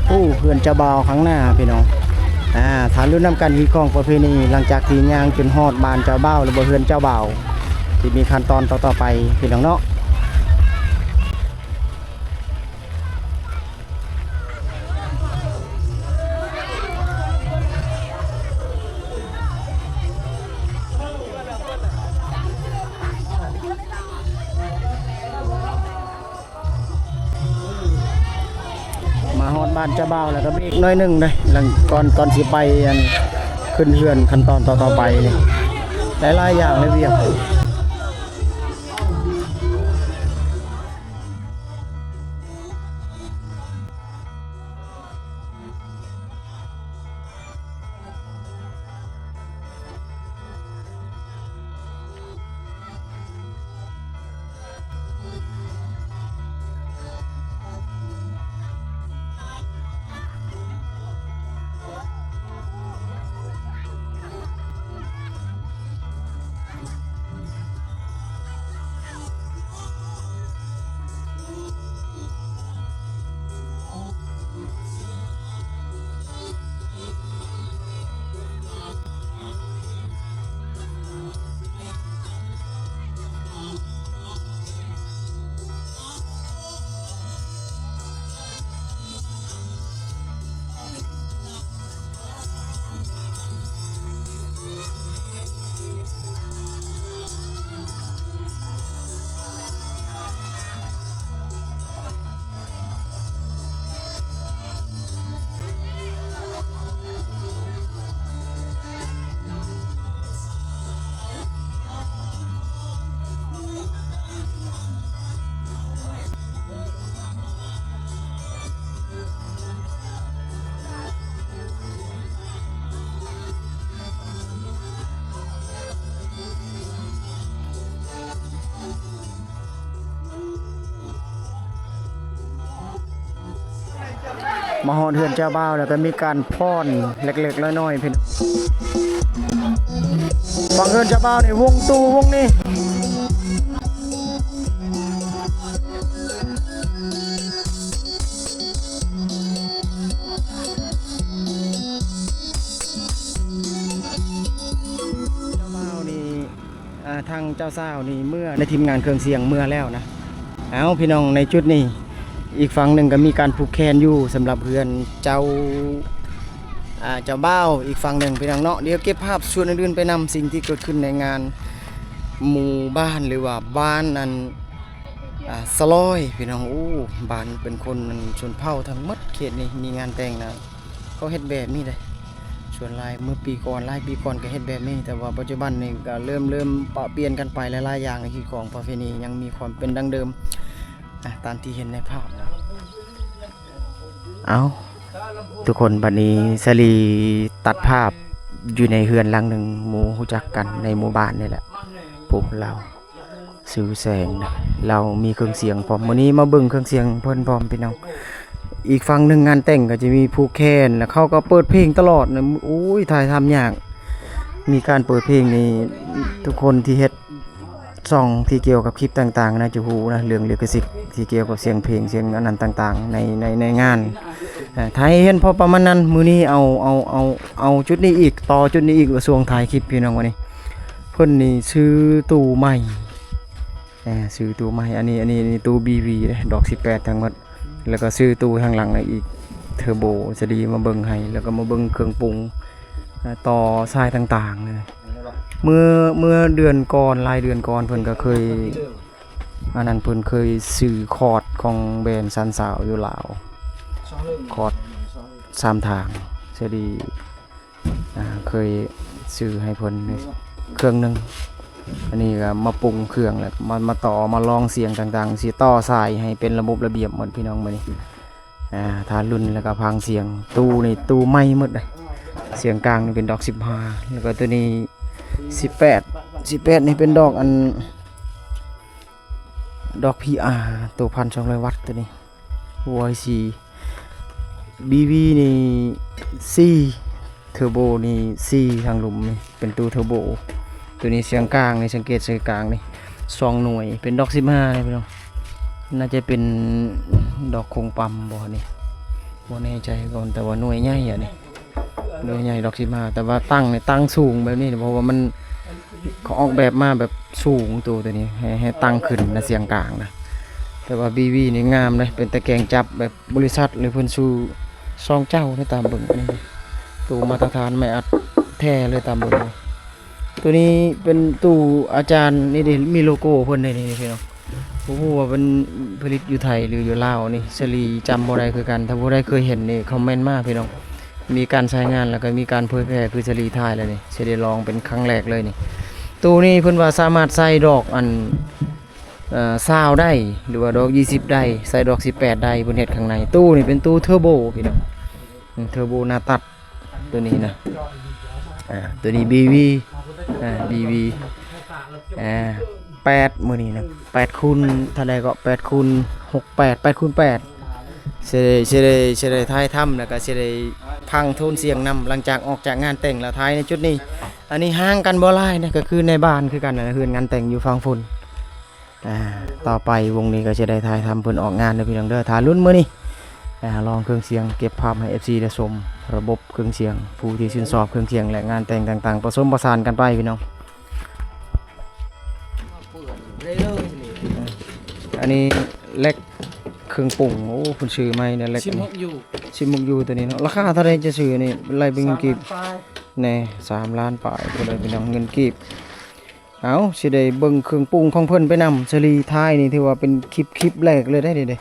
ໂອ້ ເຮືອນເຈົ້າບ່າວຂ້າງໜ້າພີ່ນ້ອງ. ອາ ຖ້າລຸ້ນນຳກັນຮີດຄອງປະເພນີ ຫຼັງຈາກທີ່ຍ່າງຈົນຮອດບ້ານເຈົ້າບ່າວ ຫຼືວ່າເຮືອນເຈົ້າບ່າວ ທີ່ມີຂັ້ນຕອນຕໍ່ໆໄປພີ່ນ້ອງເນາະ. ມາຮອດບ້ານເຈົ້າບ່າວແລ້ວກໍເບຣກໜ້ອຍໜຶ່ງເດ້ ຫຼັງ ກ່ອນ ກ່ອນຊິໄປ ອັນ ຂຶ້ນເຮືອນຂັ້ນຕອນຕໍ່ໆໄປນີ້ ຫຼາຍໆຢ່າງຫຼາຍວຽກ. ມາຮອດເຮືອນເຈົ້າບ່າວແລ້ວກໍມີການຟ້ອນເລັກໆນ້ອຍໆ ພີ່ນ້ອງ. ຝັ່ງເຮືອນເຈົ້າບ່າວນີ້ ວົງຕູ້ວົງນີ້ ເຈົ້າບ່າວນີ້ ອ່າ ທາງເຈົ້າສາວນີ້ເມືອ ໃນທີມງານເຄື່ອງສຽງເມືອແລ້ວນະ. ເອົ້າ ພີ່ນ້ອງ ໃນຈຸດນີ້ ອີກຝັ່ງໜຶ່ງກໍມີການຜູກແຂນຢູ່ ສຳລັບເຮືອນເຈົ້າ ອ່າ ເຈົ້າບ່າວ ອີກຝັ່ງໜຶ່ງ ພີ່ນ້ອງເນາະ. ດຽວເກັບພາບສ່ວນອື່ນໆໄປນຳ ສິ່ງທີ່ເກີດຂຶ້ນໃນງານໝູ່ບ້ານ ຫຼືວ່າບ້ານອັນ ອ່າ ສະລອຍ ພີ່ນ້ອງ. ໂອ້ ບ້ານເປັນຄົນຊົນເຜົ່າທັງໝົດເຂດນີ້ ມີງານແຕ່ງນະ ເຂົາເຮັດແບບນີ້ເດ້. ສ່ວນຫຼາຍເມື່ອປີກ່ອນ ຫຼາຍປີກ່ອນກໍເຮັດແບບນີ້ ແຕ່ວ່າປັດຈຸບັນນີ້ກໍເລີ່ມ ເລີ່ມປະປ່ຽນກັນໄປ ຫຼາຍໆຢ່າງ ໃນຮີດຄອງປະເພນີຍັງມີຄວາມເປັນດັ້ງເດີມ ອ່າ ຕາມທີ່ເຫັນໃນພາບນະ. ເອົ້າ ທຸກຄົນ ບັດນີ້ສາລີຕັດພາບຢູ່ໃນເຮືອນຫຼັງໜຶ່ງ ໝູ່ຮູ້ຈັກກັນໃນໝູ່ບ້ານນີ້ແຫຼະ ຜູ້ລາວ ຊື່ແສງນະ ລາວມີເຄື່ອງສຽງພ້ອມ. ມື້ນີ້ມາເບິ່ງເຄື່ອງສຽງເພິ່ນພ້ອມ ພີ່ນ້ອງ. ອີກຝັ່ງໜຶ່ງງານແຕ່ງກໍຈະມີຜູກແຂນ ແລ້ວເຂົາກໍເປີດເພງຕະຫຼອດນະ. ໂອ້ຍ ຖ່າຍທຳຍາກ ມີການເປີດເພງນີ້ ທຸກຄົນທີ່ເຮັດຊ່ອງທີ່ກ່ຽວກັບຄລິບຕ່າງໆນະ ຈະຮູ້ນະ ເລື່ອງລິຂະສິດທີ່ກ່ຽວກັບສຽງເພງ ສຽງອັນນັ້ນຕ່າງໆ ໃນ ໃນ ໃນງານ. ເອີ ຖ່າຍໃຫ້ເຫັນພໍປະມານນັ້ນ. ມື້ນີ້ເອົາ ເອົາ ເອົາ ເອົາຈຸດນີ້ອີກ ຕໍ່ຈຸດນີ້ອີກ ວ່າຊ່ວງຖ່າຍຄລິບ ພີ່ນ້ອງ. ວັນນີ້ ເພິ່ນນີ້ຊື້ຕູ້ໃໝ່ ອ່າ ຊື້ຕູ້ໃໝ່. ອັນນີ້ ອັນນີ້ ອັນນີ້ຕູ້ບີວີເດ້ ດອກສິບແປດທັງໝົດ ແລ້ວກໍຊື້ຕູ້ທາງຫຼັງນະອີກ ເທີໂບ. ສະດີມາເບິ່ງໃຫ້ ແລ້ວກໍມາເບິ່ງເຄື່ອງປຸງ ອ່າ ຕໍ່ສາຍຕ່າງໆນະ. ເມື່ອ ເມື່ອເດືອນກ່ອນ ຫຼາຍເດືອນກ່ອນ ເພິ່ນກໍເຄີຍ ອັນນັ້ນ ເພິ່ນເຄີຍຊື້ຄອດຂອງແບຣນຊັນຊາວຢູ່ລາວ ຄອດສາມທາງ ສະດີ ອ່າ ເຄີຍຊື້ໃຫ້ເພິ່ນເຄື່ອງໜຶ່ງ. ອັນນີ້ກໍມາປຸງເຄື່ອງ ແລ້ວມາ ມາຕໍ່ ມາລອງສຽງຕ່າງໆ ຊິຕໍ່ສາຍໃຫ້ເປັນລະບົບລະບຽບໝົດ ພີ່ນ້ອງ. ມື້ນີ້ ອ່າ ຖ້າລຸ້ນ ແລ້ວກໍຟັງສຽງ. ຕູ້ນີ້ຕູ້ໃໝ່ໝົດເດ້ ສຽງກາງນີ້ເປັນດອກສິບຫ້າ ແລ້ວກໍໂຕນີ້ສິບແປດ ສິບແປດນີ້ເປັນດອກອັນ ດອກພີອາ ໂຕພັນສອງຮ້ອຍວັດ ໂຕນີ້ ໂອໄອຊີ. ບີວີນີ້ສີ່ ເທີໂບນີ້ສີ່ ທາງລຸ່ມນີ້ເປັນຕູ້ເທີໂບ. ໂຕນີ້ສຽງກາງນີ້ ສັງເກດສຽງກາງນີ້ ສອງໜ່ວຍ ເປັນດອກສິບຫ້ານີ້ ພີ່ນ້ອງ. ໜ້າຈະເປັນດອກຄົງປ້ຳບໍ່ນີ້ ບໍ່ແນ່ໃຈຄືກັນ ແຕ່ວ່າໜ່ວຍໃຫຍ່ອັນນີ້ ໜ່ວຍໃຫຍ່ດອກສິບຫ້າ. ແຕ່ວ່າຕັ້ງນີ້ ຕັ້ງສູງແບບນີ້ ເພາະວ່າມັນ ເຂົາອອກແບບມາແບບສູງ ໂຕ ໂຕນີ້ໃຫ້ ໃຫ້ຕັ້ງຂຶ້ນນະ ສຽງກາງນະ. ແຕ່ວ່າບີວີນີ້ງາມເດ້ ເປັນຕາແກງຈັບແບບບໍລິສັດ ຫຼືເພິ່ນຊື້ສອງເຈົ້າເດ້ ຕາມເບິ່ງນີ້ ໂຕມາດຕະຖານໄມ້ອັດແທ້ເລີຍ ຕາມເບິ່ງ. ໂຕນີ້ເປັນຕູ້ອາຈານນີ້ເດ້ ມີໂລໂກ້ເພິ່ນເດ້ນີ້ ພີ່ນ້ອງ. ບໍ່ຮູ້ວ່າເປັນຜະລິດຢູ່ໄທ ຫຼື ຢູ່ລາວນີ້ ສາລີຈຳບໍ່ໄດ້ຄືກັນ. ຖ້າຜູ້ໃດເຄີຍເຫັນນີ້ ຄອມເມັນມາ ພີ່ນ້ອງ. ມີການໃຊ້ງານ ແລ້ວກໍມີການເຜີຍແຜ່ ຄືສາລີຖ່າຍແລ້ວນີ້ ສາລີລອງເປັນຄັ້ງແລກເລີຍນີ້. ຕູ້ນີ້ເພິ່ນວ່າສາມາດໃສ່ດອກອັນ ເອີ ຊາວໄດ້ ຫຼືວ່າດອກຊາວໄດ້ ໃສ່ດອກສິບແປດໄດ້ ເພິ່ນເຮັດຂ້າງໃນ. ຕູ້ນີ້ເປັນຕູ້ເທີໂບ ພີ່ນ້ອງ ອືມ ເທີໂບໜ້າຕັດ ໂຕນີ້ນະ. ອ່າ ໂຕນີ້ບີວີ ອ່າ ບີວີ ອ່າ ແປດ ມື້ນີ້ນະ ແປດຄູນເທົ່າໃດກໍ ແປດຄູນຫົກ ແປດ ແປດຄູນແປດ. ຊິໄດ້ ຊິໄດ້ ຊິໄດ້ຖ່າຍທຳ ແລ້ວກໍຊິໄດ້ຟັງໂທນສຽງນຳ ຫຼັງຈາກອອກຈາກງານແຕ່ງແລ້ວ ຖ່າຍໃນຈຸດນີ້. ອັນນີ້ຫ່າງກັນບໍ່ຫຼາຍນະ ກໍຄືໃນບ້ານຄືກັນນະ ເຮືອນງານແຕ່ງຢູ່ຝັ່ງພຸ້ນ. ອ່າ ຕໍ່ໄປວົງນີ້ກໍຈະໄດ້ຖ່າຍທຳເພິ່ນອອກງານເດີພີ່ນ້ອງເດີ. ຖ້າລຸ້ນມື້ນີ້ ອ່າ ລອງເຄື່ອງສຽງ ເກັບພາບໃຫ້ເອັຟຊີໄດ້ຊົມ ລະບົບເຄື່ອງສຽງ ຜູ້ທີ່ຊື່ນຊອບເຄື່ອງສຽງ ແລະ ງານແຕ່ງຕ່າງໆ ປະສົມປະສານກັນໄປພີ່ນ້ອງ. ອັນນີ້ແລັກເຄື່ອງປຸງ. ໂອ້ ເພິ່ນຊື້ໃໝ່ນະ ແລັກ ສິບຫົກຢູ ສິບຫົກຢູ ໂຕນີ້ເນາະ. ລາຄາເທົ່າໃດຈະຊື້ນີ້ ໄລ່ເປັນເງິນກີບ? ສາມລ້ານປາຍ ແນ່ ສາມລ້ານປາຍພຸ້ນເດີພີ່ນ້ອງ ເງິນກີບ. ເອົ້າ ຊິໄດ້ເບິ່ງເຄື່ອງປຸງຂອງເພິ່ນໄປນຳ. ສາລີຖ່າຍນີ້ຖືວ່າເປັນຄລິບ ຄລິບແລກເລີຍເດ້ນີ້ເດ້.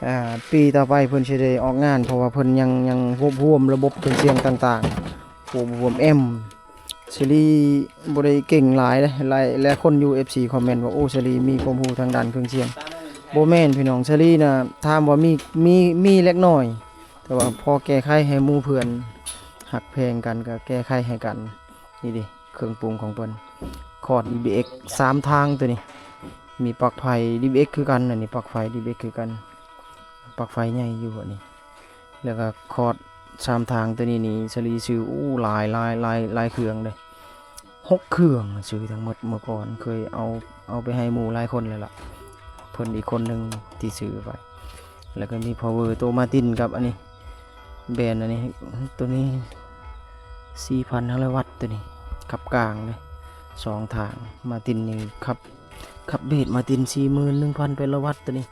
ອ່າ ປີຕໍ່ໄປເພິ່ນຊິໄດ້ອອກງານ ເພາະວ່າເພິ່ນຍັງ ຍັງຮວບຮວມລະບົບເຄື່ອງສຽງຕ່າງໆ ຮວບຮວມແອມ. ສາລີບໍ່ໄດ້ເກັ່ງຫຼາຍເດ້ ຫຼາຍ ຫຼາຍຄົນຢູ່ ເອັຟຊີ ຄອມເມັນວ່າ ໂອ້ ສາລີມີຄວາມຮູ້ທາງດ້ານເຄື່ອງສຽງ. ບໍ່ແມ່ນພີ່ນ້ອງ ສາລີນະ ຖາມວ່າມີ ມີ ມີເລັກນ້ອຍ ແຕ່ວ່າພໍແກ້ໄຂໃຫ້ໝູ່ເພື່ອນ ຮັກແພງກັນ ກໍແກ້ໄຂໃຫ້ກັນ. ນີ້ເດ້ ເຄື່ອງປຸງຂອງເພິ່ນ ຄອດດີບີເອັກສາມທາງໂຕນີ້ ມີປລັກໄຟດີບີເອັກຄືກັນ. ອັນນີ້ປລັກໄຟດີບີເອັກຄືກັນ ປລັກໄຟໃຫຍ່ຢູ່ອັນນີ້. ແລ້ວກໍຄອດສາມທາງໂຕນີ້ນີ້ ສາລີຊື້ ໂອ້ ຫຼາຍ ຫຼາຍ ຫຼາຍ ຫຼາຍເຄື່ອງເດ້. ຫົກເຄື່ອງ ຊື້ທັງໝົດ. ເມື່ອກ່ອນເຄີຍເອົາ ເອົາໄປໃຫ້ໝູ່ຫຼາຍຄົນແລ້ວລະ ເພິ່ນອີກຄົນໜຶ່ງທີ່ຊື້ໄປ. ແລ້ວກໍມີພາວເວີໂຕມາຕິນກັບອັນນີ້ ແບນອັນນີ້ ໂຕນີ້ສີ່ພັນຫ້າຮ້ອຍວັດ ໂຕນີ້ຂັບກາງເດ້ ສອງທາງ. ມາຕິນນີ້ຂັບ ຂັບເບດມາຕິນສີ່ໝື່ນໜຶ່ງພັນແປດຮ້ອຍວັດ ໂຕນີ້.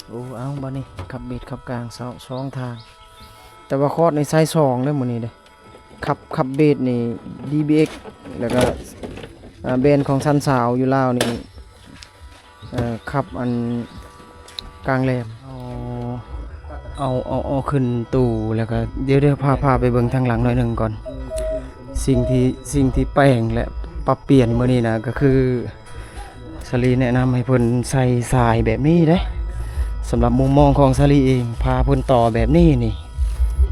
ໂອ້ ເອົາ ບາດນີ້ຂັບເບດຂັບກາງສອງ ສອງທາງ ແຕ່ວ່າຄອດນີ້ໃສ່ສອງເດ້ມື້ນີ້ເດ້. ຂັບ ຂັບເບດນີ້ ດີບີເອັກ ແລ້ວກໍ ອ່າ ແບນຂອງຊັ້ນສາວຢູ່ລາວນີ້ ເອີ ຂັບອັນກາງແຫຼມ ເອົາ ເອົາ ເອົາ ເອົາຂຶ້ນຕູ້ ແລ້ວກໍ ດຽວ ດຽວພາ ພາໄປເບິ່ງທາງຫຼັງໜ້ອຍໜຶ່ງກ່ອນ. ສິ່ງທີ່ ສິ່ງທີ່ແປງ ແລະ ປັບປ່ຽນມື້ນີ້ນະ ກໍຄື ສາລີແນະນຳໃຫ້ເພິ່ນໃສ່ສາຍແບບນີ້ເດ້. ສຳລັບມຸມມອງຂອງສາລີເອງ ພາເພິ່ນຕໍ່ແບບນີ້ນີ້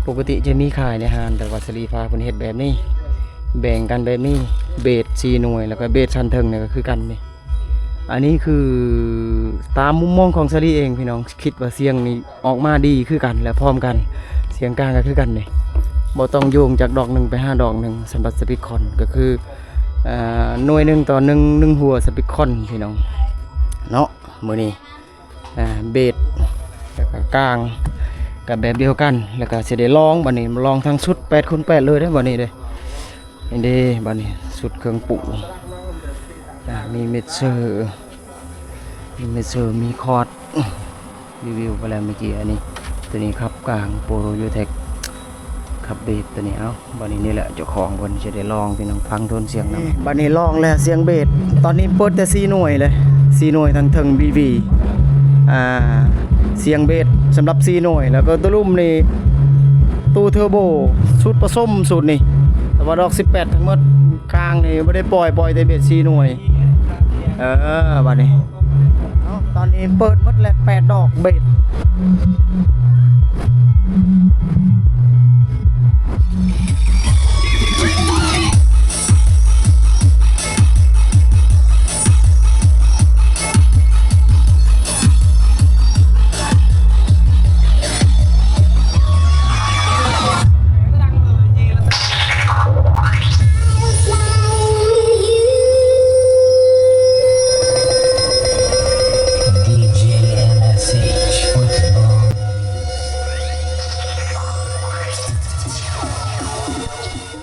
ປົກກະຕິຈະມີຂາຍໃນຮ້ານ ແຕ່ວ່າສາລີພາເພິ່ນເຮັດແບບນີ້ ແບ່ງກັນແບບນີ້ ເບດສີ່ໜ່ວຍ ແລ້ວກໍເບດຊັ້ນເທິງນີ້ກໍຄືກັນນີ້. ອັນນີ້ຄືຕາມມຸມມອງຂອງສາລີເອງ ພີ່ນ້ອງ ຄິດວ່າສຽງນີ້ອອກມາດີຄືກັນ ແລະ ພ້ອມກັນ ສຽງກາງກໍຄືກັນນີ້ ບໍ່ຕ້ອງໂຍງຈາກດອກໜຶ່ງໄປຫາດອກໜຶ່ງ. ສຳລັບສະປີກຄອນກໍຄື ອ່າ ໜ່ວຍໜຶ່ງຕໍ່ໜຶ່ງ ໜຶ່ງຫົວສະປີກຄອນ ພີ່ນ້ອງເນາະ. ມື້ນີ້ ອ່າ ເບດ ແລ້ວກໍກາງກໍແບບດຽວກັນ ແລ້ວກໍຊິໄດ້ລອງ ບາດນີ້ລອງທັງຊຸດແປດຄູນແປດເລີຍເດ້ ບາດນີ້ເດ້. ນີ້ເດ້ ບາດນີ້ຊຸດເຄື່ອງປຸງ ອ່າ ມີມິກເຊີ ມີມິກເຊີ ມີຄອດ ຣີວິວໄປແລ້ວເມື່ອກີ້. ອັນນີ້ ໂຕນີ້ຂັບກາງ ໂປໂລຢູເທັກ ຂັບເບດໂຕນີ້. ເອົ້າ ບາດນີ້ນີ້ແຫຼະເຈົ້າຂອງເພິ່ນຊິໄດ້ລອງ ພີ່ນ້ອງ ຟັງໂທນສຽງນຳ. ບາດນີ້ລອງແລ້ວສຽງເບດ ຕອນນີ້ເປີດແຕ່ສີ່ໜ່ວຍເລີຍ ສີ່ໜ່ວຍທັງເທິງ ບີບີ ອ່າ ສຽງເບດສຳລັບສີ່ໜ່ວຍ ແລ້ວກໍໂຕລຸ່ມນີ້ຕູ້ເທີໂບ ຊຸດປະສົມຊຸດນີ້ ແຕ່ວ່າດອກສິບແປດທັງໝົດ. ກາງນີ້ບໍ່ໄດ້ປ່ອຍ ປ່ອຍແຕ່ເບດສີ່ໜ່ວຍ. ເອີ ບາດນີ້ ເອົ້າ ຕອນນີ້ເປີດໝົດແລ້ວແປດດອກເບດ.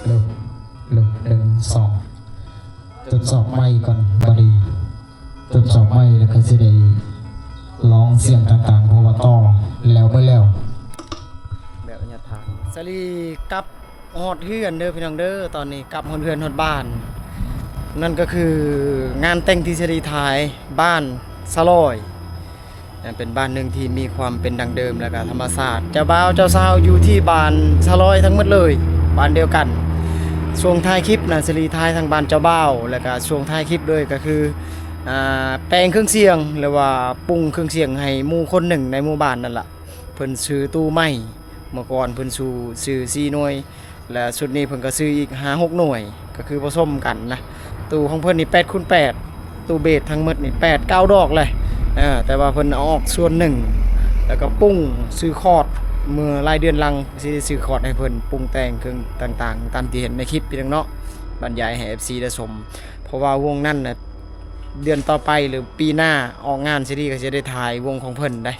ເລີ່ມ ເລີ່ມ ໜຶ່ງ ສອງ ທົດສອບໄມກ່ອນ ບາດນີ້ ທົດສອບໄມ ແລ້ວກໍຊິໄດ້ລອງສຽງຕ່າງໆ ເພາະວ່າຕໍ່ແລ້ວເບິດແລ້ວ. ສາລີກັບຮອດເຮືອນເດີພີ່ນ້ອງເດີ ຕອນນີ້ກັບຮອດເຮືອນຮອດບ້ານ. ນັ້ນກໍຄືງານແຕ່ງທີ່ສາລີຖ່າຍ ບ້ານສະລອຍ ເປັນບ້ານໜຶ່ງທີ່ມີຄວາມເປັນດັ້ງເດີມ ແລ້ວກໍທຳມະຊາດ. ເຈົ້າບ່າວເຈົ້າສາວຢູ່ທີ່ບ້ານສະລອຍທັງໝົດເລີຍ ບ້ານດຽວກັນ. ຊ່ວງທ້າຍຄລິບນະ ສາລີຖ່າຍທັງບ້ານເຈົ້າບ່າວ ແລ້ວກໍຊ່ວງທ້າຍຄລິບເລີຍກໍຄື ອ່າ ແປງເຄື່ອງສຽງ ຫຼືວ່າປຸງເຄື່ອງສຽງໃຫ້ໝູ່ຄົນໜຶ່ງໃນໝູ່ບ້ານນັ້ນລະ. ເພິ່ນຊື້ຕູ້ໃໝ່ ເມື່ອກ່ອນເພິ່ນຊື້ ຊື້ສີ່ໜ່ວຍ ແລະ ຊຸດນີ້ເພິ່ນກໍຊື້ອີກຫ້າຫົກໜ່ວຍ ກໍຄືປະສົມກັນນະ. ຕູ້ຂອງເພິ່ນນີ້ແປດຄູນແປດ ຕູ້ເບດທັງໝົດນີ້ແປດເກົ້າດອກແຫຼະ ເອີ ແຕ່ວ່າເພິ່ນເອົາອອກສ່ວນໜຶ່ງ ແລ້ວກໍປຸ້ງຊື້ຄອດ ເມື່ອຫຼາຍເດືອນຫຼັງຊິໄດ້ຊື້ຄອດໃຫ້ເພິ່ນ ປຸງແຕ່ງເຄື່ອງຕ່າງໆ ຕາມທີ່ເຫັນໃນຄລິບພີ່ນ້ອງເນາະ ບັນຍາຍໃຫ້ເອັຟຊີໄດ້ຊົມ. ເພາະວ່າວົງນັ້ນນະ ເດືອນຕໍ່ໄປ ຫຼື ປີໜ້າອອກງານ ຊີດີກໍຊິໄດ້ຖ່າຍວົງຂອງເພິ່ນໄດ໋.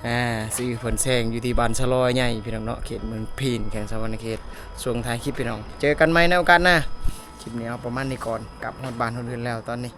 ອ່າ ຊື່ເພິ່ນແຊງຢູ່ທີ່ບ້ານສະລອຍໃຫຍ່ພີ່ນ້ອງເນາະ ເຂດເມືອງພີນ ແຂວງສະຫວັນນະເຂດ. ຊ່ວງທ້າຍຄລິບພີ່ນ້ອງ ເຈີກັນໃໝ່ໃນໂອກາດໜ້າ. ຄລິບນີ້ເອົາປະມານນີ້ກ່ອນ ກັບຮອດບ້ານຮອດເຮືອນແລ້ວຕອນນີ້.